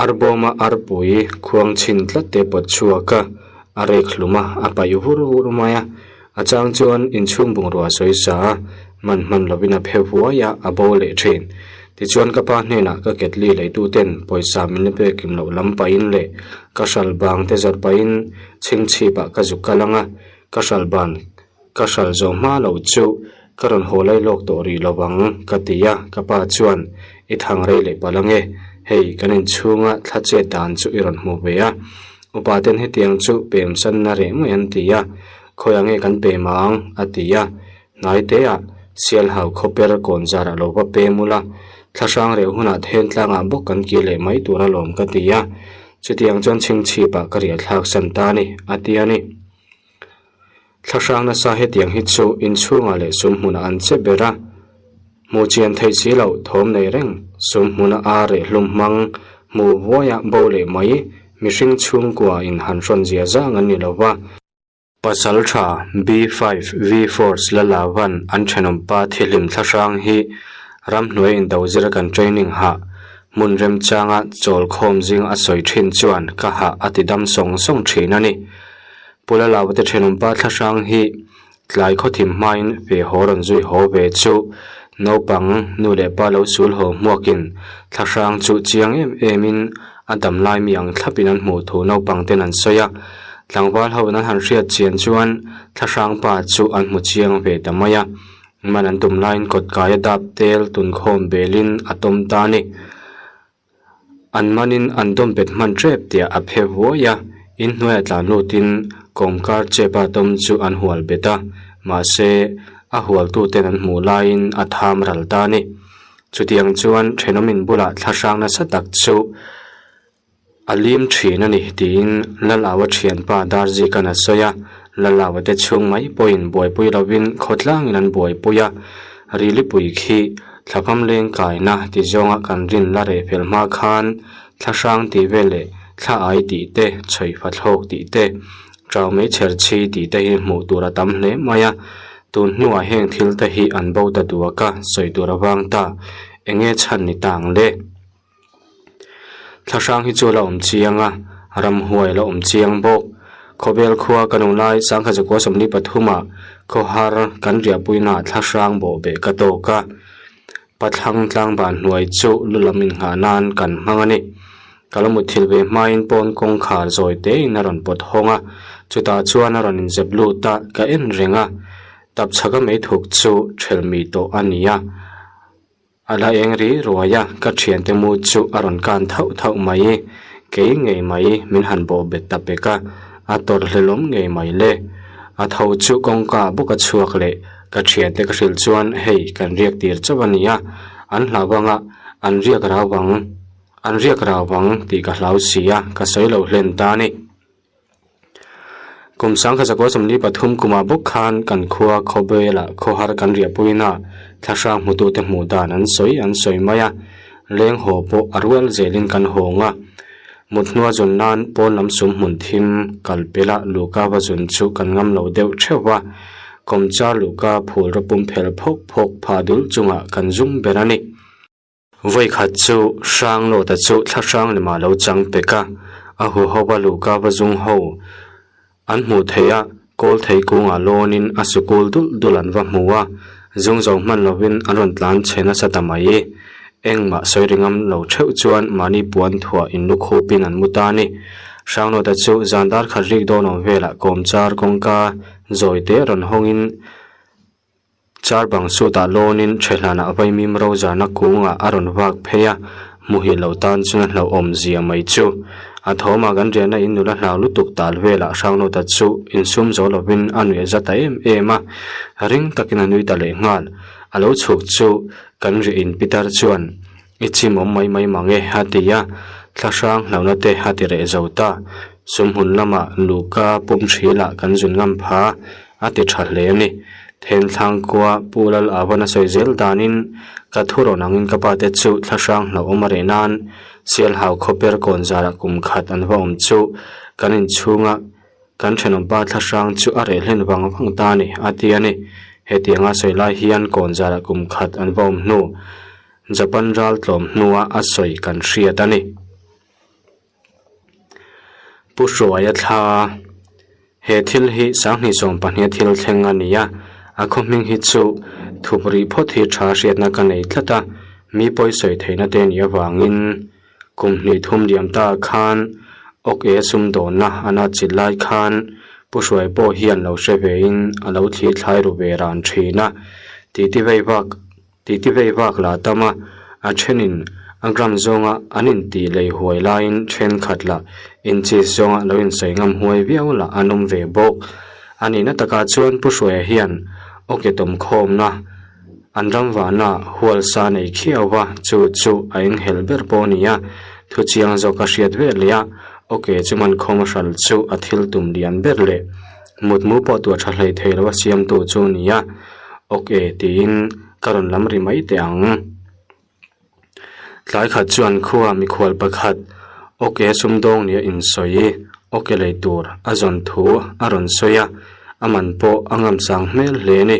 Arbawma arpui khuang chhin tlat te pawt chhuak a, a rek hlum a, a paih vur vur mai a. A chang chuan inchhung bungrua sawi sa a, man hman lovin a phe vuai a, a bo leh thin. Tichuan ka pa hnenah ka ketli leituten pawisa min la pek kim loh lam pahin leh ka hral bang te zawrh pahin chhingchhipah ka zuk kal ang a, ka hral ban Ka hral zawh hma loh chu ka rawn haw lai lawk tawh rih lo ang ka ti a, ka pa chuan i thang rei leh palh ange, hei kan inchhunga thla chet dan chu i rawn hmu ve a, upa ten hetiang chu pem sanna reh mai an ti a, khawiah nge kan pem ang a ti a, hnai teah Sialhau khawper kawn zarah lo va pem ula, thla hrang reh hunah then tlangah bawk kan kir leh mai tur alawm ka ti a, chutiang chuan chhingchhipah ka riah thlak san ta a ni a ti a ni. Thlahrang nasa hetiang hi chu inchhungah leh sum hmunah an che ber a, hmuh chian theih si loh thawm nei reng, sum hmuna a reh hlum hmang, hmuh vuaia bo leh mai, mihring chhungkua in han hrawn zia zang an ni lo va. Pasaltha B5 V-Force la lavan an thenawmpa thihlim thlahrang hi ramhnuai indo zira kan training hah hmun remchanga chawl khawm zing a sawi thin chuan ka hah a ti dam sawng sawng thin a ni. Pula Laute thenawmpa thlahrang hi tlai khawthim hmain ve haw rawn zui haw ve chu naupang nu leh pa lo sul haw hmuakin thlahrang chu chiang em emin a dam lai mi ang thlapin an hmuh thu naupang ten an sawi a. Tlangval ho in an han hriat chian chuan thlahrang pa chu an hmu chiang ve ta mai a. Man an tum laiin kawtkaia dap tel tunkhawm belin a tawm ta a ni. An manin an dawm bet hman tep tiah a phe vuai a, inhnuaiah tlan lutin kawmkar chepa tawm chu an hual bet a, mahse a hualtuten an hmuh laiin a tham ral ta a ni. Chutiang chuan thenawmin bulah thlahrang nasa tak chu a lim thin a ni tiin Lalaua thianpa Darzikan a sawi a, Lalaua te chhung mai pawhin buaipui lovin khawtlangin an buaipui a, Rilipui khi Thlafam leng kaina ti zawnga kan rin la reh fel hma khan thlahrang tih vel leh thla ai tih te, chhawifa thlawk tih te, ṭau mai chher chhi tih te hi hmuh tur a tam hle mai a. Tun hnuah heng thil te hi an bo ta duak a, sawi tur a vang ta. Enge chhan ni ta ang le? Thlahrang hi chu a la awm chiang a, ramhuai a la awm chiang bawk. Khawvel khua ka nu lai sangkhat zakua 43 ah khawhar kan riahpuinaah thlahrang bawhbeh ka tawk a. Pathlang tlangban hnuai chu lu lam innghah nan kan hmang a ni. Ka lo mutthilh ve hmain pawn kawngkhar zawi tein a rawn pawt hawng a, chutah chuan a rawn inzep lut a, ka en reng a. Tapchhaka meithuk chu ṭhelmi tawh a ni a. A la eng ri ruai a, ka thiante mu chu a rawn kan thauh thauh mai. Kei ngei mai min han bawh bet ta pek a, a tawrh hlelawm ngei mai le. A tho chu kawngka bawk a chhuak leh ka thiante ka hrilh chuan hei kan riak tir chauh a nia, an hlau anga an riak rau ang, an riak rau ang tih ka hlau si a, ka sawi lo hlen ta a ni. Kum sangkhat zakua 43 kumah bawk khan kan khua khawbelah khawhar kan riahpuina thlahrang hmutute hmuh dan an sawi an sawi mai a, leng haw pawh a rual zelin kan hawng a. Mut hnua zun nan pawn lam sum hmun thim kal pela luhka va zun chu kan ngam lo deuh theuh va, kawmchar luhka phul rawpum phel phawk phawk phah dul chungah kan zum ber a ni. Vawikhat chu Hranglawta chu thla hrang lemah lo chang pek a, a huho va luhka va zung ho an hmuh theih a, kawl thei kungah lawnin a sukul dul dul an va hmu a, zung zo hman lovin an rawn tlan chhe nasa ta mai. Engmah sawi ri ngam lo theuh chuan mahni puan thuah in lu khupin an mu ta a ni. Hranglawta chu zan dar khat rik dawn awm velah kawmchar kawngka zawi te rawn hawngin, Char bang sutah lawnin Ṭhehlanah vaimim rozarna kungah a rawn vak phei a, hmuhil lo tan chuan a hlauhawm zia mai chu. A thawmah kan riahna in nula hlau lutuk tal velah Hrangnawta chu insum zo lovin a nuih a za ta em em a, ring takin a nui ta leh nghal. A lo chhuk chu kan riah in pitar chuan I chim awm mai mai mang e a ti a, thlahrang hlauhna te a ti reh zo ta. Sumhmun lamah luhka pum thrilah kan zun ngam pha a ti tha hle a ni. Thenthlang khua Pu Lal Avan a sawi zel danin ka thu rawn angin ka pa te chu thlahrang hlauhawm a reh nan Sialhau khawper kawn zarah kum khat an va awm chu kan inchhunga kan thenawmpa thlahrang chu a reh hlen vang vang ta a ni a ti a ni. Hetianga sawi lai hian kawn zarah kum khat an va awm hnu Japan ral tlawm hnua a sawi kan hriat a ni. Pu Hruaia thla He thil hi sanghnih 12 thil thleng a ni a, a khaw hming hi chu thup rih phawt hi tha hriatna ka nei tlat a, mi pawi sawi theihna te nih avangin kum hnih thum liam ta khan awk e sumdawnna a nat chilh lai khan Pu Hruai pawh hian lo hre vein a lo thli thlai ru ve ran thin a, titi vei vak Titi vei vak la tam a, a thenin a gram zawnga an intih lei huai laiin thenkhat lah inchis zawnga lo insawi ngam huai viau lah an awm ve bawk. A nihna takah chuan Pu Hruaia hian awke tawm khawmna an ram vahna hual sa nei khiau va, chu chu a enghelh ber pawh a ni a, thu chiang zawk a hriat ve leh a, awke chu man khawm a hral chu a thil tum lian ber leh mutmu pawh tuah tha hlei thei lo a siamtu chu a ni a. Ok tiin ka rawn lam ri mai teh ang. Tlai khat chuan khua mikhual pakhat ok sumdawng nia insawi ok lei tur a zawn thu a rawn sawi a, a man pawh a ngamsang hmel hle a ni.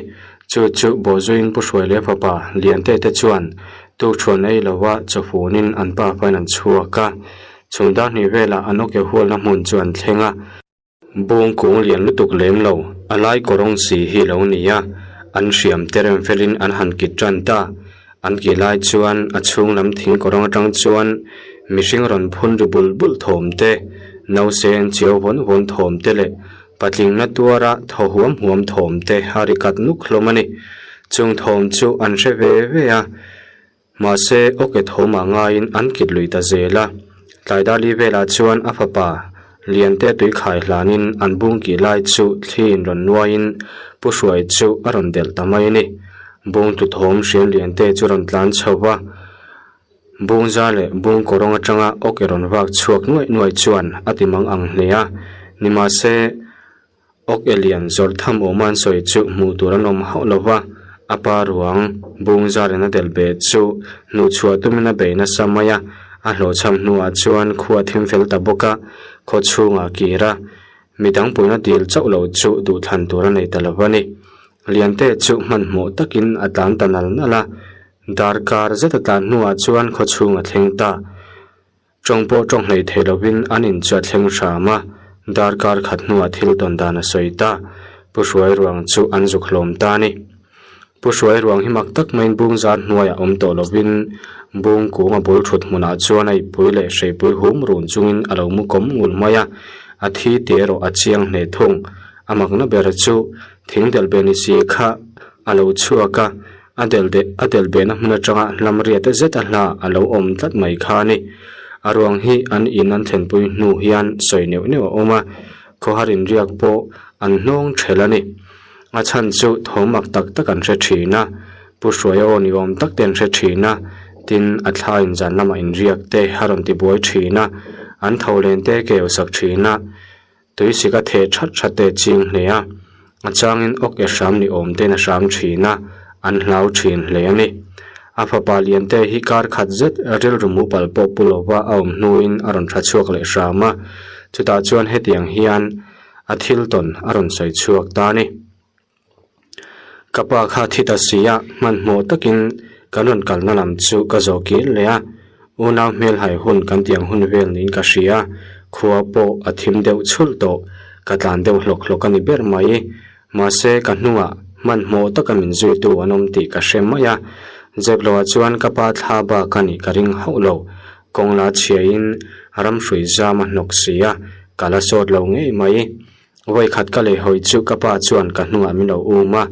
Chu chu bawhzuiin Pu Hruai leh fapa Liante te chuan tukṭhuan ei lova chawfunin an pa pain an chhuak a, chhun dar hnih velah an ok hualna hmun chu an thleng a. Bawng kung lian lutuk lem lo, a lai kawrawng si hi lo ni a, an hriam te rem felin an han kit tan ta. An kih lai chuan a chhung lam thing kawrawng atang chuan mihring rawn phun ri bul bul thawm te, nausen chiau vawn vawn thawm te leh patling na tuara thaw huam huam thawm te a ri kat nuk hlawm a ni. Chung thawm chu an hre ve ve a. Mahse, awke thawmah ngaiin an kit lui ta zel a. Tlaidali velah chuan a fapa Liante tui khai hlanin an bung kih lai chu thliin rawn nuaiin Pu Hruai chu a rawn delh ta mai a ni. Bung tu thawm hriam Liante chu rawn tlan chho va, bung za leh bung kawrawng atanga awke rawn vak chhuak nuaih nuaih chuan a ti mang ang hle a. Nimahse, Awk e lian zawrh tham awm an sawi chu hmuh tur an awm hauh lo va, a pa ruang bung zarin a delh beh chu hnuhchhuah tumin a bei nasa mai a, a hlawhchham hnuah chuan khua thim fel ta bawk a, khaw chhungah kir a, midang puina dil chauh lo chu duhthlan tur a nei ta lo a ni. Liante chu hmanhmawh takin a tlan ta nal nal a, darkar zet a tlan hnuah chuan khaw chhung a thleng ta. Tawng pawh tawng hleih thei lovin an in chu a thleng hram a, darkar khat hnuah thil tawn dan a sawi ta. Pu Hruai ruang chu an zuk hlawm ta a ni. Pu Hruai ruang hi mak tak maiin bung zar hnuaiah awm tawh lovin bung kung a bul thut hmunah chuan a ipui leh hreipui hum run chungin a lo mu kawm ngul mai a, a thi tih erawh a chiang hle thung. A makna ber chu thing delh beh ni si kha a lo chhuak a, a delh deh a delh behna hmun atanga hlam riat zet a hla a lo awm tlat mai kha a ni. A ruang hi an in an thlenpui hnu hian sawi neuh neuh a awm a, khawhar inriak pawh an hnawng ṭhelh a ni. A chhan chu thawm mak tak tak an hre thin a, Pu Hruaia aw ni awm tak te an hre thin a, tin a thla in zan lamah inriak te a rawn ti buai thin a, an tho len te keu sak thin a, tui sik a theh that that te ching hle a, a changin awk e hram ni awm ten a hram thin a, an hlau thin hle a ni. A fapa lian te hi kar khat zet rilru mu pal pawh pu lova a awm hnuin a rawn tha chhuak leh hram a, chutah chuan hetiang hian A thil tawn a rawn sawi chhuak ta a ni. Ka pa kha thi ta si a, hmanhmawh takin kan rawn kalna lam chu ka zawh kir leh a, unau hmelhai hun kan tiang hun vel niin ka hria, khua pawh a thim deuh chhulh tawh, ka tlan deuh hlawk hlawk a ni ber mai. Mahse ka hnungah hmanhmawh taka min zuitu an awm tih ka hre mai a, zep loah chuan ka pa thla bak a nih ka ring hauh lo, Kawng la chhiain ram hrui zam a hnawk si a, ka la sawt lo ngei mai. Vawikhat ka lei hawi chu ka pa chuan ka hnungah min lo um a,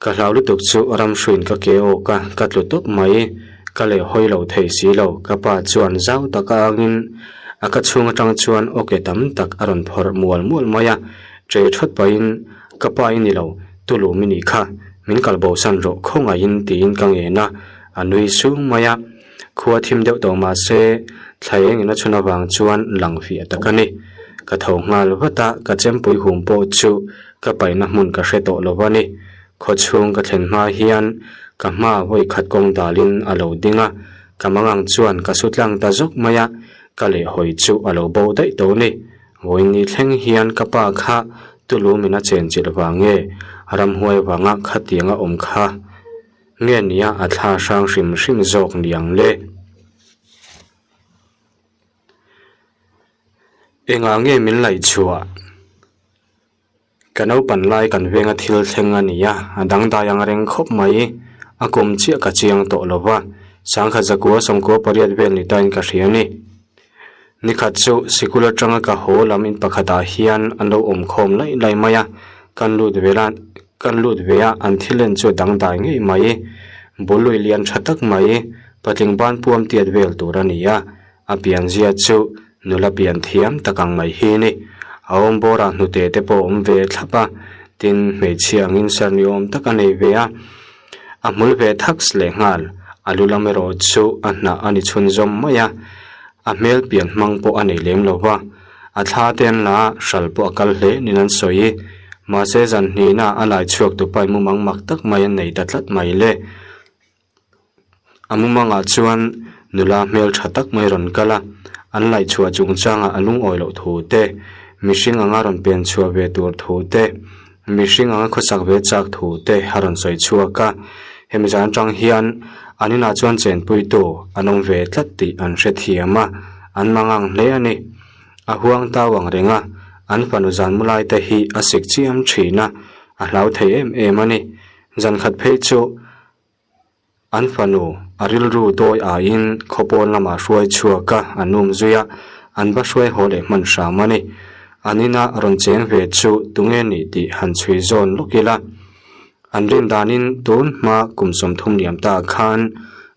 ka hlau lutuk chu ram hruiin ka ke awk a, ka tlu tawp mai. Ka lei hawi lo thei si lo, ka pa chuan zau taka angin a ka chhung atang chuan awke tam tak a rawn phawrh mual mual mai a, ṭe ṭhawt pahin ka pa i ni lo, tulum i nih kha, min kal bosan rawh khawngaihin tiin ka ngen a, a nui sung mai a. Khua thim deuh tawh mah se, thla eng in a chhun avang chuan lang fiah tak a ni. Ka tho nghal vat a, ka chempui hum pawh chu ka paihna hmun ka hre tawh lo a ni. Khaw chhung ka thlen hma hian ka hma vawi khat kawng dalin a lo ding a, ka mangang chuan ka su tlang ta zawk mai a, ka lehhawi chu a lo bo daih tawh ni. Vawiin thleng hian ka pa kha tulumin a chenchilh vang nge ramhuai vanga khatiang a awm kha. Nge nia a thla hrang hrim hrim zawk niang le? Engah nge min laih chhuah? Ka naupan lai kan venga thil thleng a ni a, a dangdai ang reng khawp mai. A kum chiah ka chiang tawh lo va, sangkhat zakua sawmkua pariat vel ni tain ka hria a ni. Nikhat chu sikul atanga ka haw lam in pakhatah hian an lo awm khawm laih laih mai a, kan lut ve la kan lut ve a an thil en chu a dangdai ngei mai. Bului lian tha tak mai patling ban puam tiat vel tur a ni a, a pianzia chu nula pian thiam tak ang mai hi ni. A awm bawrah hnute te pawh a awm ve thlap a, tin hmeichhia angin ser ni awm tak a nei ve a. A hmul ve thaks leh nghal, a lu lam erawh chu a hnah a ni chhunzawm mai a, a hmel pian hmang pawh a nei lem lo va, a thla te an la a, hral pawh a kal hle niin an sawi. Mahse zan hnihna a lai chhuak tu paih mumang mak tak mai an nei ta tlat mai le. A mumangah chuan nula hmel tha tak mai rawn kal a, an laih chhuah chungchangah a lungawi loh thu te, mihring anga rawn pian chhuah ve tur thu te, Mihring anga khawsak ve chak thu te a rawn sawi chhuak a, hemi zan atang hian an inah chuan chenpuitu an awm ve tlat tih an hrethiam a, an mangang hle a ni. A huang tau ang reng a, an fanu zan mu lai te hi a sik chiam thin a, a hlau thei em em a ni. Zan khat phei chu An fanu a rilru dawi aiin khawpawn lamah hruai chhuak a, an um zui a, an va hruai haw leh hman hram a ni. An ina rawn cheng ve chu tunge nih tih han chhui zawn lawk ila. An rin danin tun hma kum 30 liam ta khan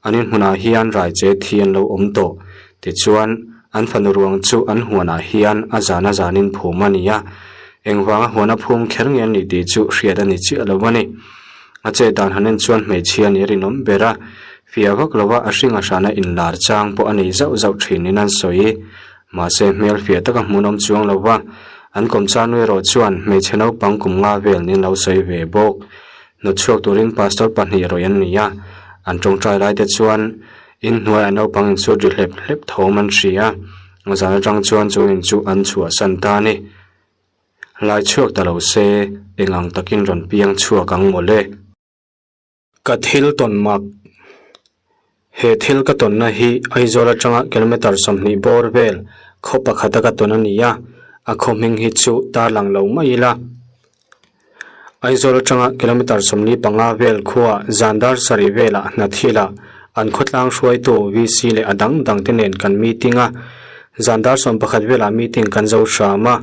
an inhmunah hian raiche thi an lo awm tawh. Tichuan, an fanu ruang chu an huanah hian a zan a zanin phum a ni a, engvanga huana phum kher nge an nih tih chu hriat a ni chiah lo a ni. A chet dan han en chuan hmeichhia nih a rinawm ber a, fiah vak lova a hring a hrana inlar chang pawh a nei zauh zauh thinin an sawi. Mahse hmel fiah taka hmunawm chuang lo va, an kawmchar nu erawh chuan hmeichhe naupang kum nga vel nin lo sawi ve bawk. Hnawt chhuak turin pastor pahnih rawih an ni a, an tawngtai lai te chuan inhnuaiah naupang insut ri hlep hlep thawm an hria a, zan atang chuan chu in chu an chhuahsan ta a ni. Lai chhuak ta lo se, eng ang takin rawn piang chhuak ang maw le? Ka thil tawn mak. He thil ka tawnna hi Aizawl atanga kilometre 20 bawr vel khaw pakhata ka tawn a ni a, a khaw hming hi chu tarlang lo mai ila. Aizawl atanga kilometre 45 vel khuaa zan dar sarih velah Hnathila an khawtlang hruaitu VC leh a dang dang te nen kan meeting a. Zan dar 11 velah meeting kan zo hram a,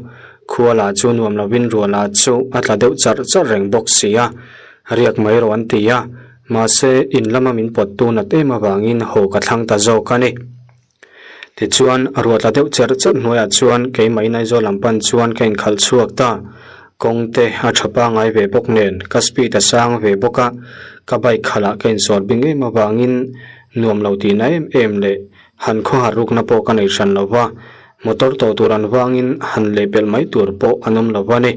khua lah chu nuam lovin ruah lah chu a tla deuh charh charh reng bawk si a, riak mai rawh an ti a, mahse in lama min pawt tu nat em avangin haw ka thlang ta zawk a ni. Tichuan, ruah tla deuh cherh cherh hnuaiah chuan keimah Aizawl lam pan chuan ka inkhalh chhuak ta. Kawng te a tha pangngai ve bawk nen ka speed a sang ve bawk a, ka bike khalh ah ka insawr bing em avangin nuam lo tihna em em leh han khawhar rukna pawh ka nei hran lo va, motor tawh tur an vangin han lehpelh mai tur pawh an awm lo va ni.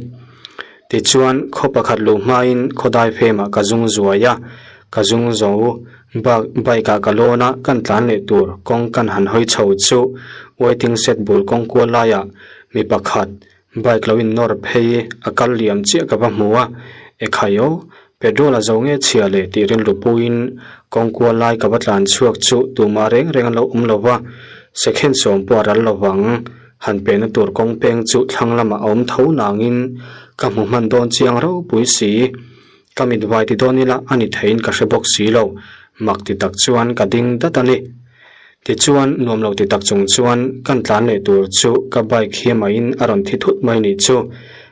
Tichuan, khaw pakhat luh hmain khawdai femah ka zung zuai a, ka zung zo. Bak bike ah ka lawn a, kan tlan leh tur kawng kan han hawi chho chu waiting shed bul kawng kual laiah mi pakhat bike lo in nawr phei a kal liam chiah ka va hmu a, ekhai aw, petrol a zo nge chhia le tih rilru puiin kawng kual lai ka va tlan chhuak chu tumah reng reng an lo awm lo va, second sawm pawh a ral lo vang, han pehna tur kawng peng chu thlang lamah a awm tho nangin ka hmu hman dawn chiang ropui si. Ka mit vai ti dawn ila a ni theiin ka hre bawk si lo, mak ti tak chuan ka ding dat a ni. Tichuan, nuam lo ti tak chung chuan kan tlan leh tur chu ka bike hi amaiin a rawn thi thut mai nih chu.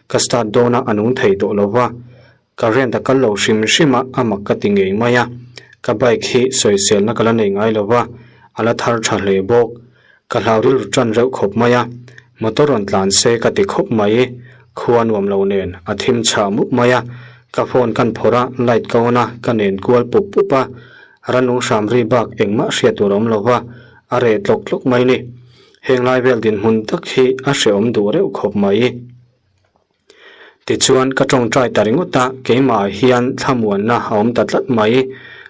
Ka start dawn a a nung thei tawh lo va, current a kal lo hrim hrim a, a mak ka ti ngei mai a. Ka bike hi sawiselna ka la nei ngai lo va, a la thar tha hle bawk. Ka hlau rilru tan reuh khawp mai a, motor rawn tlan se ka ti khawp mai, khua nuam lo nen a thim chhah mup mai a, ka phone kan phawrh a, light ka on a, ka nen kual pup pup a, ranung hram ri bak engmah hriat tur a awm lo va, a reh tlawk tlawk mai ni. Heng lai vel dinhmun tak hi a hrehawm duh reuh khawp mai. Tichuan ka tawngtai ta ringawt a, keimah hian thlamuanna a awm ta tlat mai,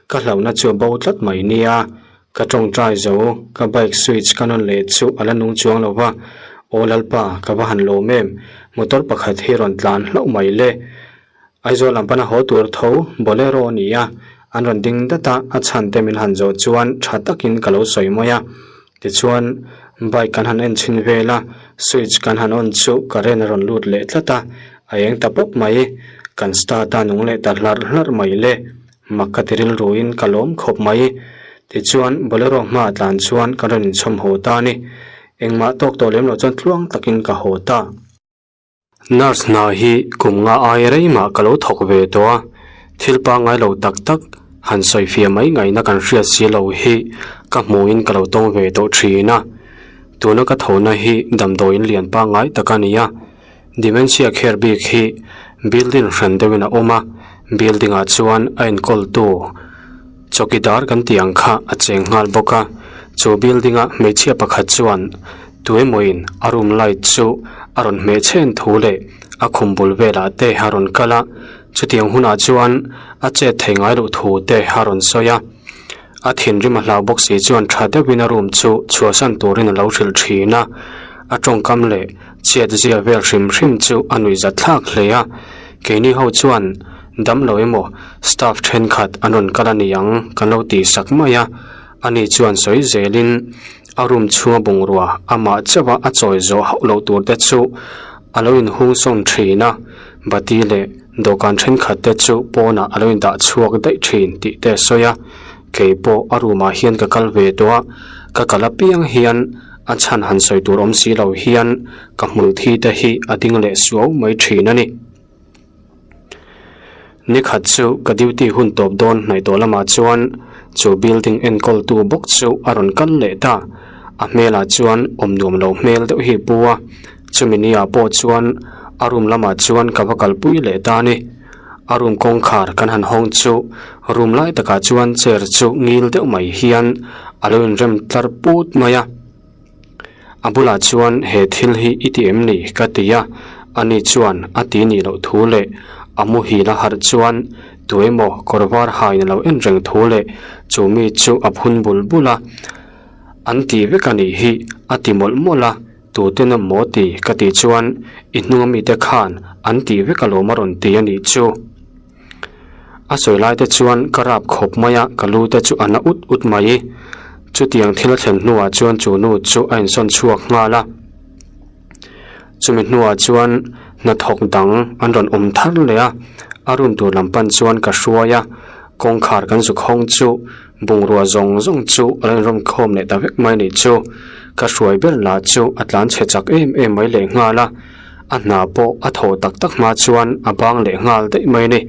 ka hlauhna chu a bo tlat mai nia. Ka tawngtai zo, ka bike switch ka nawn leh chu a la nung chuang lo va, Aw Lalpa, ka va han lawm em, motor pakhat hi rawn tlan hlauh mai le. Aizawl lam pana haw tur tho, Bolero a ni a, an rawn ding dat a, a chhan te min han zawh chuan tha takin ka lo sawi mai a. Tichuan, bike kan han en chhin vel a, switch kan han on chu current a rawn lut leh tlat a, a eng ta pawp mai. Kan start a nung leh ta hlarh hlarh mai le, mak ka ti rilruin ka lawm khawp mai. Tichuan, Bolero hmaah tlan chuan kan rawn inchhawm haw ta a ni. Engmah tawk tawh lem loh chuan tluang takin ka haw ta. Nurse hna hi kum nga ai rei mah ka lo thawk ve tawh a, thil pangngai lo tak tak han sawi fiah mai ngaihna kan hriat si lo hi ka hmuhin ka lo tawng ve tawh thin a. Tuna ka thawhna hi damdawiin lian pangngai tak a ni a, dementia care bik hi building hran deuhin a awm a, building ah chuan a enkawltu chawkidar kan tih ang kha a cheng nghal bawk a, chu building a hmeichhia pakhat chuan Tuemawin a room light chu a rawn hmeh chhen thu leh a khum bul velah te a rawn kal a, chutiang hunah chuan a chet thei ngai loh thu te a rawn sawi a. A thinrim a hlau bawk si chuan tha deuhin a room chu chhuahsan turin a lo hrilh thin a, a tawngkam leh chhiat zia vel hrim hrim chu a nuihzat thlak hle a. Keini ho chuan damlo emaw staff thenkhat an rawn kal a ni ang kan lo tihsak mai a, ani chuan sawi zelin A room chhunga bungrua amah chauha a chawi zawh hauh loh tur te chu a lo inhung sawn thin a, bati leh dawhkan thenkhat te chu pawnah a lo indah chhuak daih thin tih te a sawi a, kei pawh a room ah hian ka kal ve tawh a, ka kal apiang hian a chhan han sawi tur awm si lo hian ka hmul thi te hi a ding leh suau mai thin a ni. Nikhat chu ka duty hun tawp dawn hnaih tawh lamah chuan chu building enkawltu bawk chu a rawn kal leh ta. A hmelah chuan awm nuam lo hmel deuh hi a pu a, chumi ni ah pawh chuan a room lamah chuan ka va kalpui leh ta a ni. A room kawngkhar kan han hawng chu room lai takah chuan chair chu ngil deuh mai hian a lo inrem tlar put mai a. A bulah chuan he thil hi i ti em ni? ka ti a, ani chuan a ti nih loh thu leh a muhil a harh chuan tuemaw kawr var hain a lo en reng thu leh chu mi chu a phun bul bul a, An ti vek a nih hi a ti mawlh mawlh a, tuten a maw ti? ka tih chuan i hnunga mite khan an ti vek alawm a rawn ti a nih chu. A sawi lai te chuan ka rap khawp mai a, ka lu te chu a na ut ut mai. Chutiang thil a thlen hnuah chuan chu nu chu a insawn chhuak nghal a. Chumi hnuah chuan Hnathawk dang an rawn awm thar leh a, a room tur lam pan chuan ka hruai a, kawngkhar kan zuk hawng chu bungrua zawng zawng chu a lo inrawm khawm leh ta vek mai a nih chu. Ka hruai ber lah chu a tlan chhe chak em em mai leh nghal a, a hna pawh a thawh tak tak hma chuan a bang leh nghal daih mai a ni.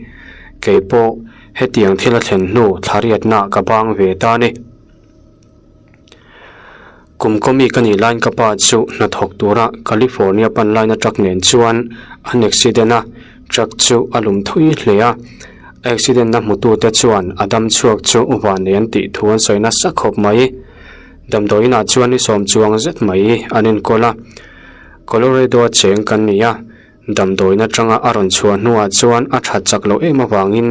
Kei pawh hetiang thil a thlen hnu thlariatna ka bang ve ta a ni. Kum kawmi ka nih laiin ka pa chu hnathawk tura California pan laina truck nen chuan an accident a, truck chu a lum thui hle a. A accident na hmutute chuan a dam chhuak chu vanei an tih thu an sawi nasa khawp mai. Damdawiin ah chuan ni sawm chuang zet mai an enkawl a. Colorado a cheng kan ni a, Damdawiin atanga a rawn chhuah hnuah chuan a that chak loh em avangin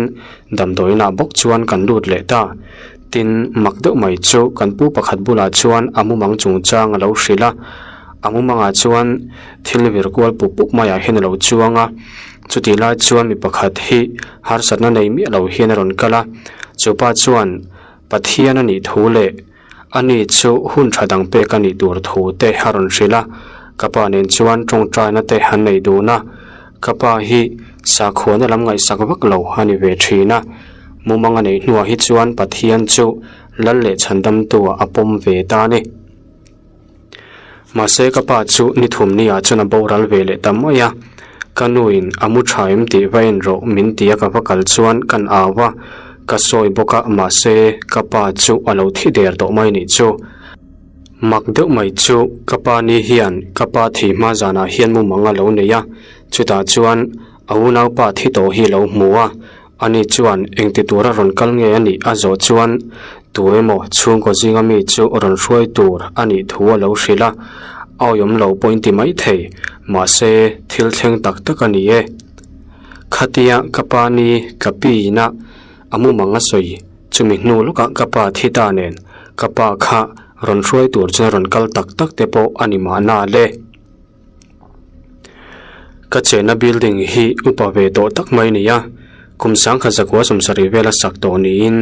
damdawiinah bawk chuan kan lut leh ta. Tin, mak deuh mai chu kan pu pakhat bulah chuan a mumang chungchang a lo hrilh a, a mumangah chuan thil vir kual pup pup maiah hian a lo chuang a. Chutih lai chuan mi pakhat hi harsatna nei miah lo hian a rawn kal a, chupa chuan Pathian a nih thu leh Ani chu hun tha dang pek a nih tur thu te a rawn hrilh a, ka pa nen chuan tawngtaina te an nei dun a, ka pa hi sakhuana lam ngaihsak vak lo a ni ve thin a, mumang a neih hnuah hi chuan Pathian chu lal leh chhandamtuah a pawm ve ta a ni. Mahse ka pa chu ni thum ni ah chuan a boral ve leh ta mai a, ka nu in a mu tha em tih va en rawh min ti a ka va kal chuan kan au a, ka sawi bawk a mahse ka pa chu a lo thi der tawh mai nih chu. Mak deuh mai chu ka pa ni hian ka pa thi hma zanah hian mumang a lo nei a, chutah chuan a unaupa thi tawh hi a lo hmu a, Ani chuan engti tura rawn kal nge a nih a zawh chuan tu emaw chhungkaw zinga mi chu rawn hruai tur a nih thu a lo hrilh a, a awihawm lo pawh inti mai thei, mahse thil thleng tak tak a ni e. Khatia ka pa ni ka pi ina a mumang a sawi chumi hnu lawkah ka pa thi ta nen ka pa kha rawn hruai tur chuan rawn kal tak tak te pawh a ni mahna le. Ka chenna building hi upa ve tawh tak mai a ni a, kum sangkhat zakua sawmsarih vela sak tawh niin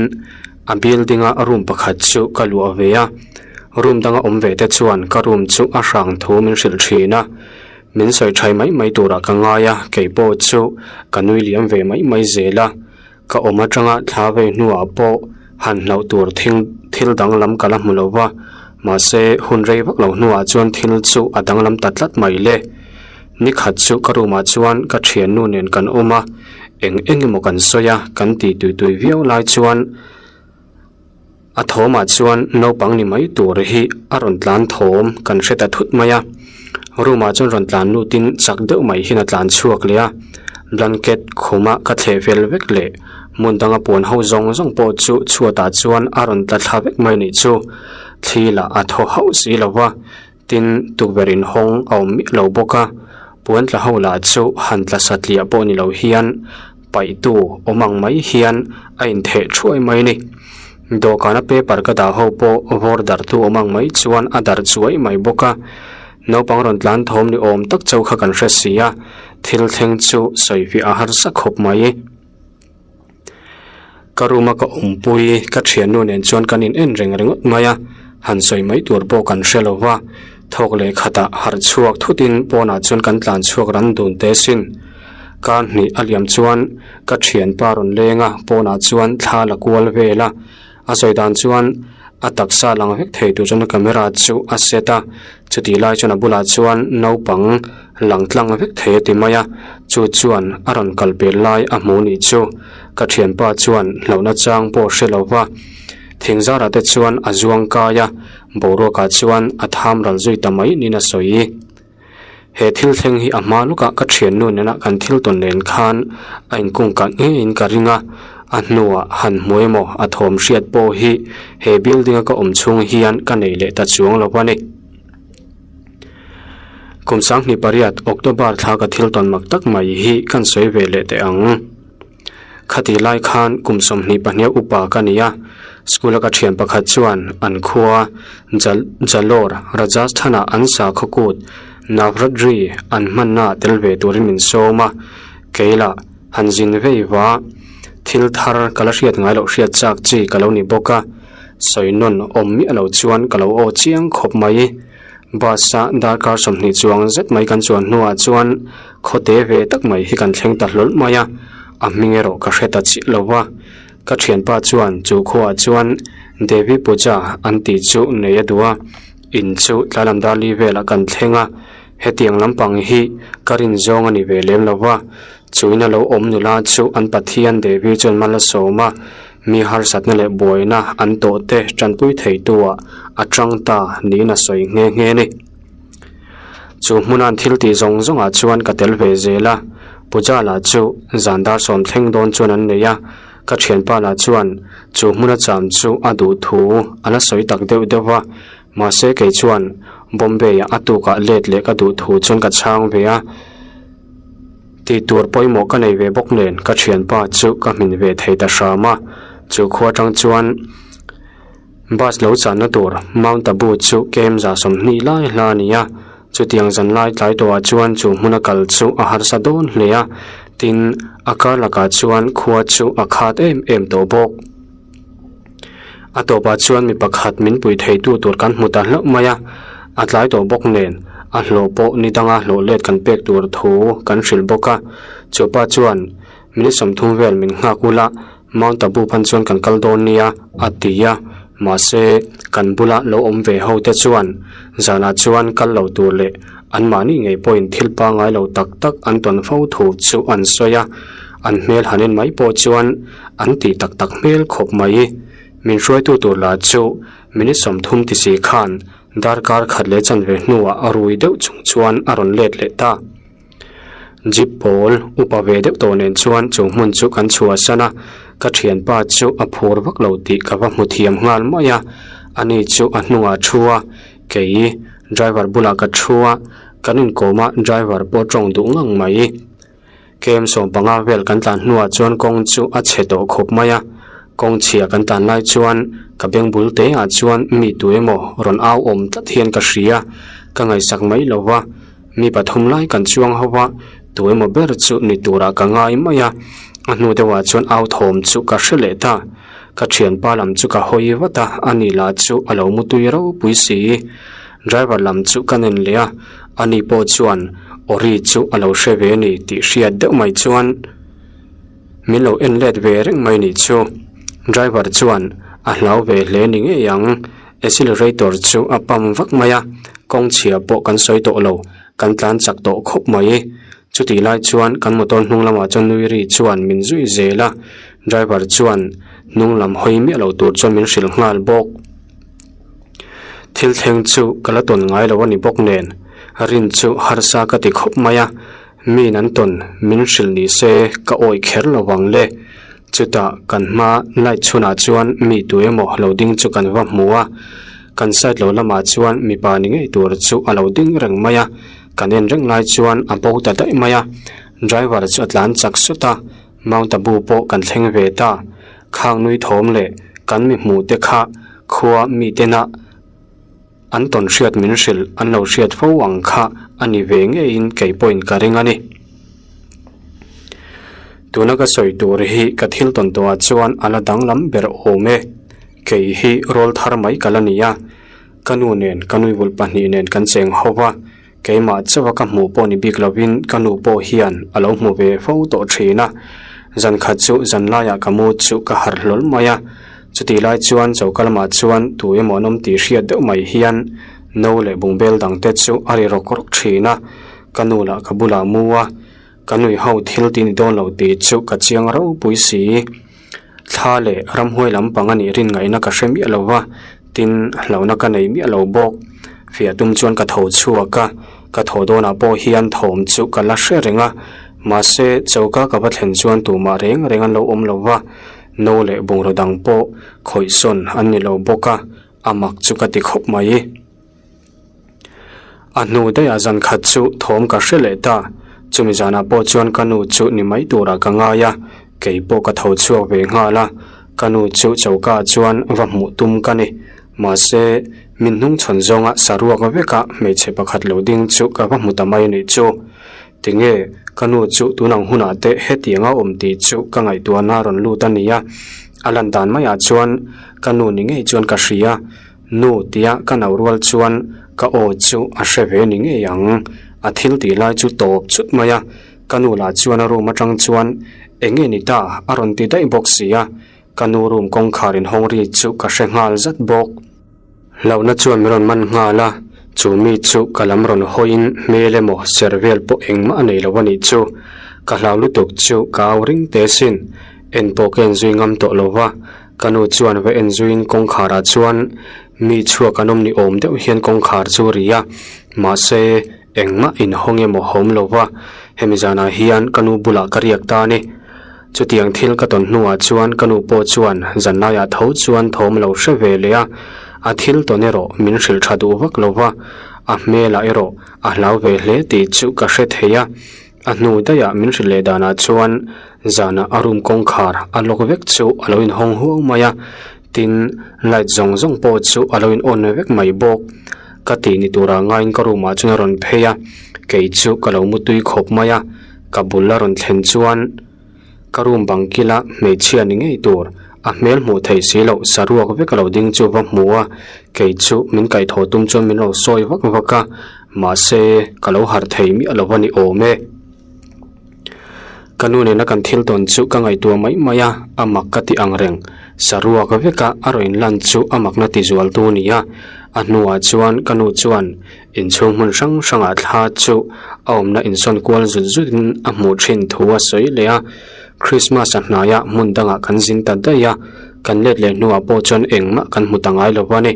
a building a room pakhat chu ka luah ve a, room danga awm ve te chuan ka room chu a hrang thu min hrilh thin a, min sawi thai mai mai turah ka ngai a, kei pawh chu ka nui liam ve mai mai zel a. Ka awm atanga thla vei hnuah pawh han hlauh tur thing thil danglam ka la hmu lo va, mahse hun rei vak lo hnuah chuan thil chu a danglam ta tlat mai le. Ni khat chu ka room ah chuan ka thiannu nen kan awm a, eng eng emaw kan sawi a, kan ti tui tui viau lai chuan A thawmah chuan naupang ni mai tur hi a rawn tlan thawm kan hre ta thut mai a, room ah chuan rawn tlan lutin chak deuh mai hian a tlan chhuak leh a, blanket khuma ka thleh vel vek leh hmun danga puan ho zawng zawng pawh chu chhuatah chuan a rawn tla thla vek mai nih chu thli lah a thaw hauh si lo va, tin tukverh inhawng a awm miah lo bawk a, puan tla ho lah chu han tla satliah pawh ni lo hian paihtu awm ang mai hian a intheh thuai mai a ni. Dawhkana paper ka dah ho pawh vawr darhtu awm ang mai chuan a darh chuai mai bawk a, naupang rawn tlan thawm ni awm tak chauh kha kan hre si a, thil thleng chu sawifiah a harsa khawp mai. Ka room a ka awmpui ka thiannu nen chuan kan in en reng ringawt mai a, han sawi mai tur pawh kan hre lo va, thawk leh khatah harh chhuak thutin pawnah chuan kan tlan chhuak ran dun teh sin. Kar hnih a liam chuan ka thianpa rawn leng a, pawnah chuan thla la kual vel a, a sawi dan chuan a taksa lang vek thei tur chuan a camera chu a set a, chutih lai chuan a bulah chuan naupang lang tlang vek thei a ti mai a, chu chuan a rawn kal pel lai a hmu nih chu ka thianpa chuan hlauhna chang pawh hre lo va, thing zarah te chuan a zuang kai a, boruakah chuan a tham ral zui ta mai niin a sawi. He thil thleng hi a hma lawkah ka thiannu nena kan thil tawn nen khan a inkungkah ngeiin ka ring a, a hnuah han hmu emaw a thawm hriat pawh hi he building a ka awm chhung hian ka nei leh ta chuang lo a ni. Kum sanghnih pariat October thla ka thil tawn mak tak mai hi kan sawi ve leh teh ang. Khati lai khan kum 22 upa ka ni a, school a ka thian pakhat chuan an khua Jalore, Rajasthan-ah an sakhaw kut Navratri an hmanna ah tel ve turin min sawm a, kei lah han zin vei va, thil thar ka la hriat ngai loh hriat chak chi ka lo ni bawk a, sawi nawn awm miah lo chuan ka lo aw chiang khawp mai. Bus a darkar 20 chuang zet mai kan chuan hnuah chuan khawte ve tak mai hi kan thleng ta hlawl mai a, a hming erawh ka hre ta chiah lo va. Ka thianpa chuan chu khuaah chuan Devi Puja an tih chu nei a duh a, in chu tlailam dar li velah kan thleng a, hetiang lampang hi ka rin zawng a ni ve lem lo va, chuin a lo awm nula chu an Pathian Devi chuan mal a sawm a, mi harsatna leh buaina an tawh te tanpui theitu-ah a tang ta niin a sawi nghe nghe a ni. Chu hmuna'n thil tih zawng zawngah chuan ka tel ve zel a, Puja lah chu zan dar sawm thleng dawn chuan an nei a, ka thianpa lah chuan chu hmuna cham chu a duh thu a la sawi tak deuh deuh va, mahse kei chuan Bombay-ah a tukah let leh ka duh thu chuan ka chhang ve a, tih tur pawimawh ka nei ve bawk nen ka thianpa chu ka hmin ve thei ta hram a, chu khua atang chuan Bus lo channa tur Mount Abu chu kem 120 lai hla a ni a, chutiang zan lai tlai tawhah chuan chu hmuna kal chu a harsa dawn hle a, tin a kar lakah chuan khua chu a khat em em tawh bawk. A tawpah chuan mi pakhat min pui theitu tur kan hmu ta hlauh mai a, a tlai tawh bawk nen a hlawh pawh ni danga hlawh let kan pek tur thu kan hrilh bawk a, chupa chuan minute 30 vel min nghak ula, Mount Abu phan chuan kan kal dawn nia a ti a, mahse kan bula lo awm ve ho te chuan zanah chuan kal lo tur leh anmahni ngei pawhin thil pangngai lo tak tak an tawn fo thu chu an sawi a, an hmel han en mai pawh chuan an tih tak tak hmel khawp mai. Min hruaitu tur lah chu minute 30 ti si khan darkar khat leh chanve hnuah a rui deuh chung chuan a rawn let leh ta. Jeep pawl upa ve deuh tawh nen chuan chu hmun chu kan chhuahsan a, ka thianpa chu a phur vak lo tih ka va hmu thiam nghal mai a, ani chu a hnungah thu a, kei driver bulah ka thu a, kan inkawm a driver pawh tawng duh ngang mai. Kem 15 vel kan tlan hnuah chuan kawng chu a chhe tawh khawp mai a, kawng chhia kan tlan lai chuan ka beng bul te ah chuan mi tu emaw rawn au awm tlat hian ka hria, ka ngaihsak mai lo va. Mi pathum lai kan chuang ho va, tu emaw ber chu ni turah ka ngai mai a, a hnu deuhah chuan au thawm chu ka hre leh ta. Ka thianpa lam chu ka hawi vat a, ani lah chu a lo mutui ropui si. Driver lam chu ka nen leh a, ani pawh chuan Ori chu a lo hre ve a ni tih hriat deuh mai chuan min lo en let ve reng mai nih chu. Driver chuan a hlau ve hle ni ngei ang. Accelerator chu a pump vak mai a, kawng chhia pawh kan sawi tawh lo, kan tlan chak tawh khawp mai. Chutih lai chuan kan motor hnung lamah chuan nui ri chuan min zui zel a, driver chuan hnung lam hawi miah lo tur chuan min hrilh nghal bawk. Thil thleng chu ka la tawn ngai lo a ni bawk nen, rin chu harsa ka ti khawp mai a, Min an tawn min hrilh ni se ka awih kher lo vang le. Chutah kan hma light chhunah chuan mi tu emaw lo ding chu kan va hmu a, kan side lo lamah chuan mipa ni ngei tur chu a lo ding reng mai a, kan en reng lai chuan a bo ta daih mai a, driver chu a tlan chak sut a, Mount Abu pawh kan thleng ve ta, khang nui thawm leh kan mi hmuh te kha khua mi tena An tawn hriat min hrilh an lo hriat fo ang kha a ni ve ngeiin kei pawhin ka ring a ni. Tuna ka sawi tur hi ka thil tawn tawhah chuan a la danglam ber awm e. Kei hi rawl thar mai ka la ni a, ka nu nen ka nui vulh pahnih nen kan cheng ho va, keimah chauha ka hmuh pawh ni bik lovin ka nu pawh hian a lo hmu ve fo tawh thin a. Zan khat chu zan laiah ka mu chu ka harh hlawl mai a. Chutih lai chuan choka lamah chuan tu emaw an awm tih hriat deuh mai hian no leh bungbel dang te chu a ri rawk rawk thin a, ka nu lah ka bulah mu a, ka nui ho thil tih ni dawn lo tih chu ka chiang ropui si. Thla leh ramhuai lampang a nih rin ngaihna ka hre miah lo va, tin hlauhna ka nei miah lo bawk. Fiah tum chuan ka tho chhuak a, ka thaw dawnah pawh hian thawm chu ka la hre reng a, mahse choka ka va thlen chuan tumah reng reng an lo awm lo va, No leh bungraw dang pawh khawih sawn an ni lo bawk a, a mak chu ka ti khawp mai. A hnu daihah zan khat chu thawm ka hre leh ta, chumi zanah pawh chuan ka nu chu ni mai turah ka ngai a, kei pawh ka tho chhuak ve nghal a, ka nu chu choka ah chuan va hmuh tum ka ni. Mahse, min hnung chhawn zawnga saruak veka hmeichhe pakhat lo ding chu ka va hmu ta mai nih chu. Tinge, ka nu chu tunang hunah te hetiang a awm tih chu ka ngaihtuahna a rawn lut a ni a, a lan dan maiah chuan ka nu ni ngei chuan ka hria. Nu tia ka no rual chuan Ka aw chu a hre ve ni ngei ang. A thil tih lai chu tawp chut mai a, ka nu lah chuan a room atang chuan eng nge ni ta a rawn ti daih bawk si a, ka nu room kawngkhar inhawng ri chu ka hre nghal zat bawk. Hlauhna chuan min rawn man nghal a, chu mi chu ka lam rawn hawiin hmel emaw ser vel pawh engmah a nei lo a nih chu. Ka hlau lutuk chu ka au ring teh sin, en pawh ka en zui ngam tawh lo va, ka nu chuan va en zuiin kawngkharah chuan mi chhuak an awm ni awm deuh hian kawngkhar chu a ri a, mahse engmah inhawng emaw a awm lo va, hemi zanah hian ka nu bulah ka riak ta a ni. Chutiang thil ka tawn hnuah chuan ka nu pawh chuan zanlaiah tho chuan thawm lo hre ve leh a, a thil tawn erawh min hrilh tha duh vak lo va, a hmelah erawh a hlau ve hle tih chu ka hre thei a. A hnu daihah min hrilh leh danah chuan zanah a room kawngkhar a lock vek chu a lo inhawng huau mai a, tin light zawng zawng pawh chu a lo in on vek mai bawk. Ka tih ni turah ngaiin ka room ah chuan a rawn phei a, kei chu ka lo mutui khawp mai a. Ka bul a rawn thlen chuan ka room bang kila hmeichhia ni ngei tur a hmel hmuh theih si loh saruak vek a lo ding chu va hmu a, kei chu min kaihthawh tum chuan min lo sawi vak vak a, mahse ka lo harh thei miah lo a ni awm e. Ka nu nena kan thil tawn chu ka ngaihtuah mai mai a, a mak ka ti ang reng. Saruak veka a rawn inlan chu a makna ti zual tu a ni a, a hnuah chuan ka nu chuan Inchhung hmun hrang hrangah thla chu a awmna insawn kual zut zutin a hmuh thin thu a sawi leh a, Christmas a hnaiah hmun dangah kan zin ta daih a, kan let leh hnuah pawh chuan engmah kan hmu ta ngai lo a ni.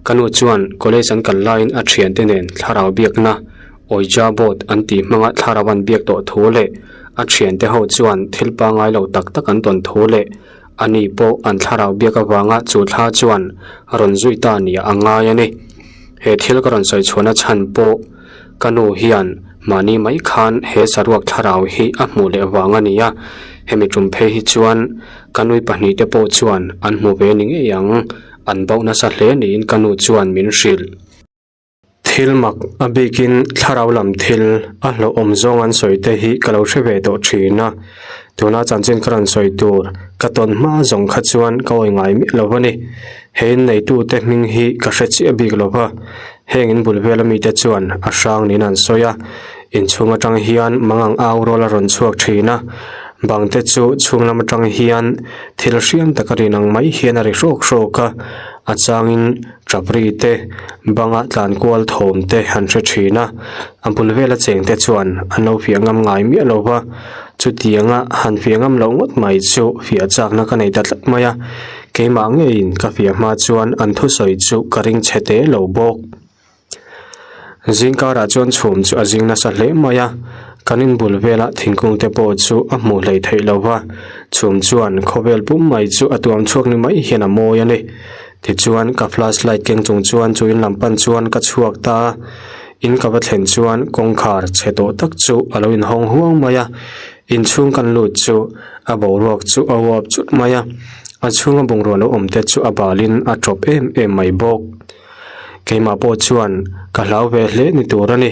Ka nu chuan college an kal laiin a thiante nen thlarau biakna Ouija board an tih hmanga thlarau an biak tawh thu leh a thiante ho chuan thil pangngai lo tak tak an tawn thu leh ani pawh an thlarau biak avanga chu thla chuan a rawn zui ta nia a ngai a ni. He thil ka rawn sawi chhuahna chhan pawh ka nu hian mahni mai khan he saruak thlarau hi a hmuh leh vang a ni a, hemi tum phei hi chuan ka nui pahnihte pawh chuan an hmu ve ni ngei ang, an bauh nasa hle niin ka nu chuan min hrilh. Thil mak a bikin thlarau lam thil a hlauhawm zawng an sawi te hi ka lo hre ve tawh thin a, tuna chanchin ka rawn sawi tur ka tawn hma zawng kha chuan ka awi ngai miah lo a ni. He inneitute hming hi ka hre chiah bik lo va, heng in bul vela mite chuan a hrang niin an sawi a, inchhung atang hian mangang au rual a rawn chhuak thin a, bang te chu chhung lam atang hian thil hriam taka rin ang mai hian a ri hrawk hrawk a, a changin Chapri te, banga tlan kual thawm te an hre thin a, a bul vela cheng te chuan an lo fiah ngam ngai miah lo va, chutianga han fiah ngam loh ngawt mai chu fiah chakna ka nei ta tlat mai a, keimah ngeiin ka fiah hma chuan an thusawi chu ka ring chhe te lo bawk. Zingkarah chuan chhum chu a zing nasa hle mai a, kan inbul vela thingkung te pawh chu a hmuh hleih theih lo va, chhum chuan khawvel pum mai chu a tuam chhuak ni mai hian a mawi a ni. Tichuan ka flash light keng chung chuan chu in lam pan chuan ka chhuak ta a, in ka va thlen chuan kawngkhar chhe tawh tak chu a lo inhawng huang mai a, inchhung kan lut chu a boruak chu a uap chut mai a, a chhunga bungrua lo awm te chu a balin a tawp em em mai bawk. Keimah pawh chuan ka hlau ve hle ni tur a ni.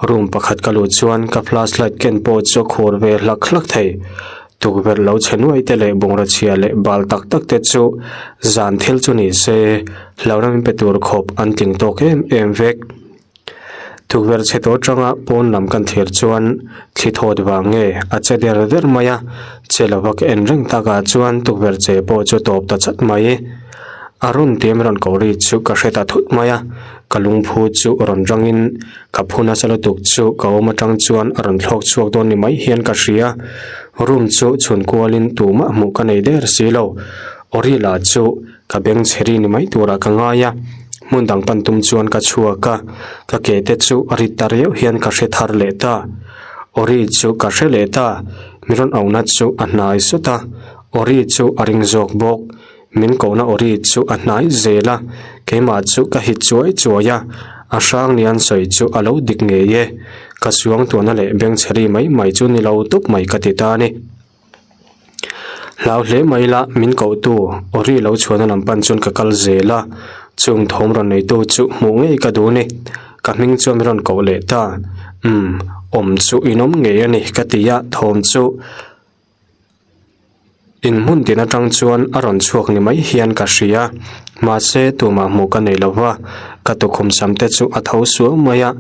Room pakhat ka luh chuan ka flash light ken pawh chu a khur ve hlak hlak thei. Tukverh lo chhe nuai te leh bungraw chhia leh bal tak tak te chu zan thil chu ni se hlauhna min pe tur khawp an tling tawk em em vek. Tukverh chhe tawh atanga pawn lam kan thlir chuan thli thawt vang nge a che der der mai a, che lova ka en reng takah chuan tukverh che pawh chu tawp ta chat mai. A rawn tiam rawn ko ri chu ka hre ta thut mai a, ka lungphu chu rawn rangin ka phu nasa lutuk chu ka awm atang chuan a rawn thlawk chhuak dawn ni mai hian ka hria. Room chu chhun kualin tumah hmuh ka nei der si lo. Awri lah chu Ka beng chhe ri ni mai turah ka ngai a, hmun dang pan tum chuan ka chhuak a, ka ke te chu a rit ta riau hian ka hre thar leh ta. Awri chu ka hre leh ta, mi rawn auhna chu a hnai sawt a, awri chu a ring zawk bawk. Min kohna awri chu a hnai zel a, keimah chu ka hit chuai chuai a, a hrang ni an sawi chu a lo dik ngei e. Ka suangtuahna leh beng chhe ri mai mai chu ni lo tawp mai ka ti ta a ni. Hlau hle mai ila min kohtu awri lo chhuahna lam pan chuan ka kal zel a, chung thawm rawn neitu chu hmuh ngei ka duh a ni. Ka hming chuan min rawn koh leh ta, umm awm chu in awm ngei a ni ka ti a, thawm chu. In hmun tin atang chuan a rawn chhuak ni mai hian ka hria. Mahse tumah hmuh ka nei lo va, ka tukhum sam te chu a tho suau mai a,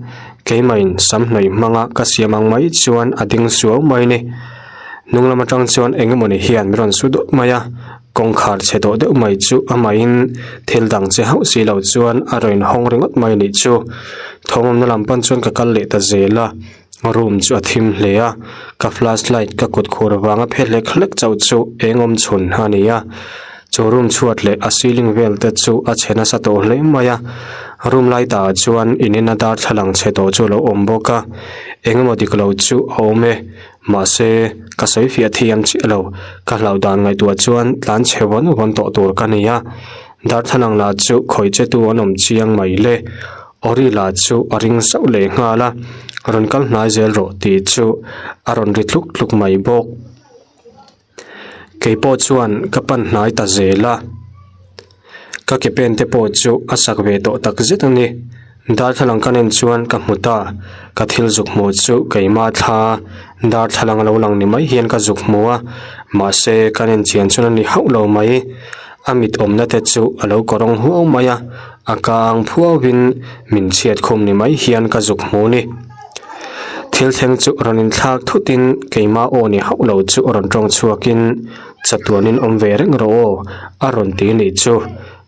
keimahin sam hnawih hmanga ka siam ang mai chuan a ding suau mai ni. Hnung lam atang chuan eng emawni hian min rawn su dawt mai a, kawngkhar chhe tawh deuh mai chu amahin thil dang che hauh si lo chuan a rawn inhawng ringawt mai nih chu. Thawmawmna lam pan chuan ka kal leh ta zel a. Room chu a thim hle a, ka flashlight ka kut khur vanga phe hlek hlek chauh chu eng awm chhun a ni a. Chu room chhuat leh a ceiling vel te chu a chhe nasa tawh hle mai a. Room light ah chuan in ena darthlalang chhe tawh chu a lo awm bawk a, eng emaw dik lo chu a awm e. Mahse, ka sawi fiah thiam chiah lo, ka hlauh dan ngaihtuah chuan tlan chhe vawn vawn tawh tur ka ni a. Darthlalang lah chu khawih che tu an awm chiang mai le. Ori lah chu a ring sauh leh nghal a, rawn kal hnai zel rawh tih chu a rawn ri tluk tluk mai bawk. Keipawh chuan ka pan hnai ta zel a, ka ke pen te pawh chu a sak ve tawh tak zet a ni. Darthlalang ka nen chuan ka hmu ta, ka thil zuk hmuh chu keimah thla darthlalang a lo lang ni mai hian ka zuk hmu a, mahse ka nen chian chuan a ni hauh lo mai. A mit awmna te chu a lo kawrawng huau mai a, a kang phuauin min chhiat khum ni mai hian ka zuk hmu ni. Thil thleng chu rawn inthlak thutin keimah aw ni hauh lo chu rawn tawng chhuakin chatuanin awm ve reng rawh aw a rawn ti nih chu.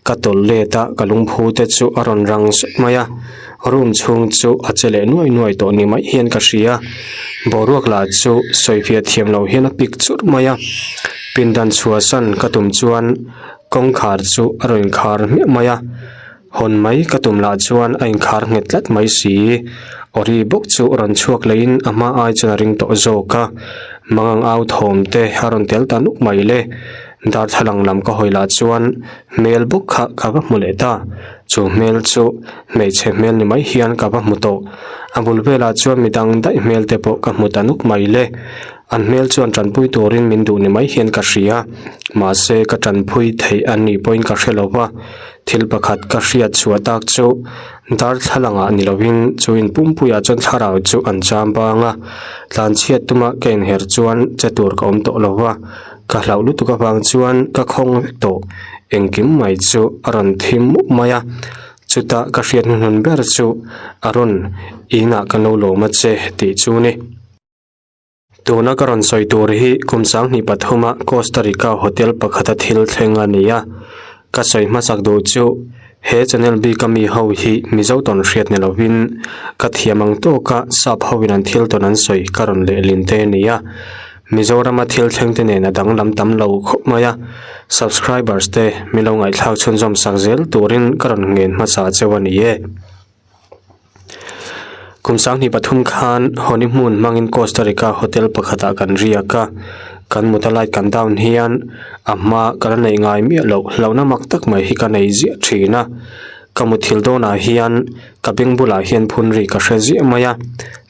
Ka tawlh let a, ka lungphu te chu a rawn rang zet mai a, room chhung chu a che leh nuai nuai tawh ni mai hian ka hria. Boruak lah chu sawifiah thiam lo hian a pik churh mai a, pindan chhuahsan ka tum chuan kawngkhar chu a rawn inkhar hmiah mai a, hawn mai ka tum lah chuan a inkhar nghet tlat mai si. Awri bawk chu rawn chhuak leiin a hma ai chuan a ring tawh zawk a, mangang au thawm te a rawn tel ta nuk mai le. Darthlalang lam ka hawi lah chuan hmel bawk kha ka va hmu leh ta, chu hmel chu hmeichhe hmel ni mai hian ka va hmu tawh. A bul velah chuan midang daih hmel te pawh ka hmu ta nuk mai le. An hmel chuan tanpui turin min duh ni mai hian ka hria, mahse ka tanpui theih an nih pawhin ka hre lo va. Thil pakhat ka hriat chhuah tak chu darthlalangah ni lovin chu in pumpuiah chuan thlarau chu an cham bang a, tlanchhiat tuma ka inher chuan che tur ka awm tawh lo va. Ka hlauh lutuk avang chuan ka khawng vek tawh, engkim mai chu a rawn thim mup mai a, chutah ka hriat hnuhnun ber chu a rawn inah ka lo lawm a che tih chu ni. Tuna ka rawn sawi tur hi kum sanghnih pathuma Costa Rica hotel pakhata thil thleng a ni a, ka sawi hmasak duh chu he channel bika mi ho hi Mizo tawn hriat ni lovin ka thiam ang tawka sap hoin an thil tawn an sawi ka rawn lehlin te a ni a. Mizorama thil thleng te nen a danglam tam lo khawp mai a, subscribers te min lo ngaihthlak chhunzawm sak zel turin ka rawn ngen hmasa cheu a ni e. Kum sanghnih pathum khan honeymoon hmangin Costa Rica hotel pakhatah kan riak a, kan mut a light kan down hian a hma ka la neih ngai miah loh hlauhna mak tak mai hi ka nei ziah thin a, ka muthilh dawnah hian ka beng bulah hian phun ri ka hre ziah mai a.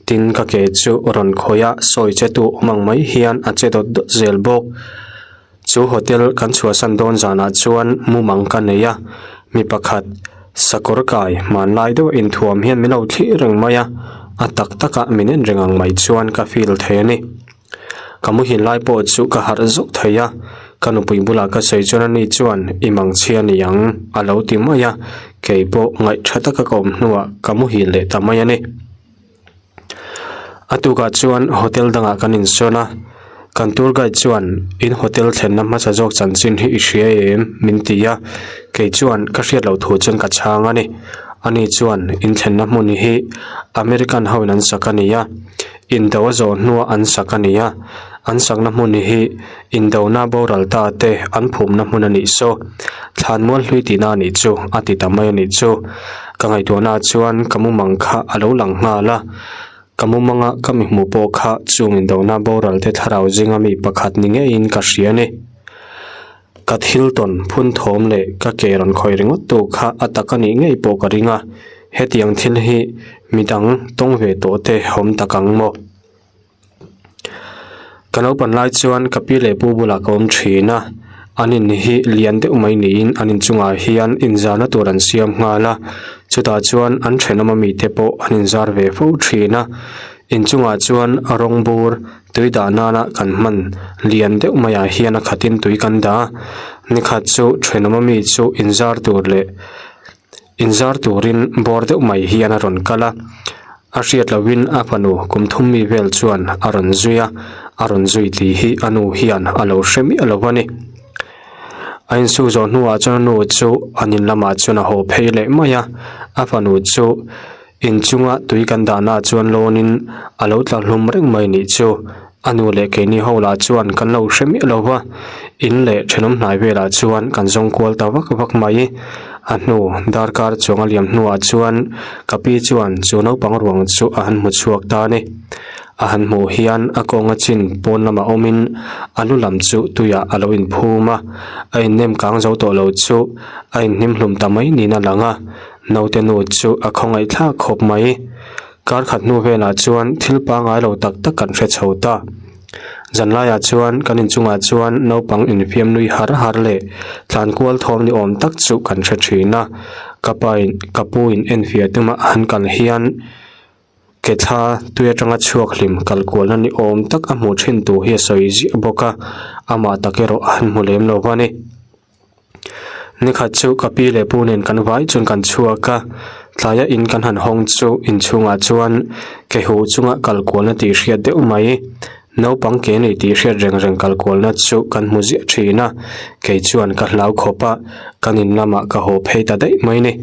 Tin, ka ke chu rawn khawih a, sawi che tu awm ang mai hian a che dawt dawt zel bawk. Chu hotel kan chhuahsan dawn zanah chuan mumang ka nei a, mi pakhat sakawr kai hmanlai deuh a inthuam hian min lo thlir reng mai a, a tak takah min en reng ang mai chuan ka feel thei a ni. Ka muhil lai pawh chu ka harh zauh thei a, ka nupui bulah ka sawi chuan ani chuan i mangchhia ni ang a lo ti mai a, kei pawh ngaih tha taka ka awm hnuah ka muhil leh ta mai a ni. A tukah chuan hotel dangah kan insawn a, kan tour guide chuan in hotel thlenna hmasa zawk chanchin hi i hria em min ti a, kei chuan ka hriat loh thu chuan ka chhang a ni. Ani chuan in thlenna hmun hi American ho in an sak a ni a, indo a zawh hnuah an sak a ni a, an sakna hmun hi indona boral ta te an phumna hmun a nih saw, thlanmual hlui tihna a nih chu a ti ta mai a nih chu. Ka ngaihtuahna ah chuan ka mumang kha a lo lang nghal a, ka mumanga ka mi hmuh pawh kha chung indona boral te thlarau zinga mi pakhat ni ngeiin ka hria a ni. Ka thil tawn phun thawm leh ka ke rawn khawih ringawt tu kha a tak a nih ngei pawh ka ring a, hetiang thil hi midang tawng ve tawh te awm tak ang maw? Ka naupan lai chuan ka pi leh pu bulah ka awm thin a, an in hi lian deuh mai niin an inchungah hian inzarna tur an siam nghal a, chutah chuan an thenawm ami te pawh an inzar ve fo thin a. Inchungah chuan rawng bur tui dah nana kan hman lian deuh maiah hian a khatin tui kan dah a, nikhat chu thenawm ami chu inzar tur leh inzar turin bawr deuh mai hian a rawn kal a, a hriat lohin a fanu kum thum mi vel chuan a rawn zui a, a rawn zui tih hi a nu hian a lo hre miah lo a ni. A insuk zawh hnuah chuan a nu chu an in lamah chuan a haw phei leh mai a, a fanu chu inchunga tui kan dahnaah chuan lawnin a lo tla hlum reng mai nih chu. A nu leh keini ho lah chuan kan lo hre miah lo va, in leh thenawm hnai velah chuan kan zawng kual ta vak vak mai. A hnu darkar chuang a liam hnuah chuan ka pi chuan chu naupang ruang chu a han hmu chhuak ta a ni. A han hmuh hian a kawnga chin pawn lamah awmin a lu lam chu tuiah a lo inphum a, a innem kang zo tawh lo chu a inhnim hlum ta mai niin a lang a, naute nu chu a khawngaih thlak khawp mai. Kar khat hnu velah chuan thil pangngai lo tak tak kan hre chho ta. Zanlaiah chuan kan inchungah chuan naupang infiam nui har har leh tlan kual thawm ni awm tak chu kan hre thin a, ka pain ka pu in enfiah tumah han kal hian Ke thla tui atanga chhuak hlim kal kualna ni awm tak a hmuh thin tur hi a sawi ziah bawk a, amah tak erawh a han hmu lem lo a ni. Nikhat chu ka pi leh pu nen kan vai chuan kan chhuak a, tlaia in kan han hawng chu inchhungah chuan ke huh chunga kal kualna tih hriat deuh mai. Naupang ke nei tih hriat reng reng kal kualna chu kan hmu ziah thin a, kei chuan ka hlau khawp a, kan in lamah ka haw phei ta daih mai ni.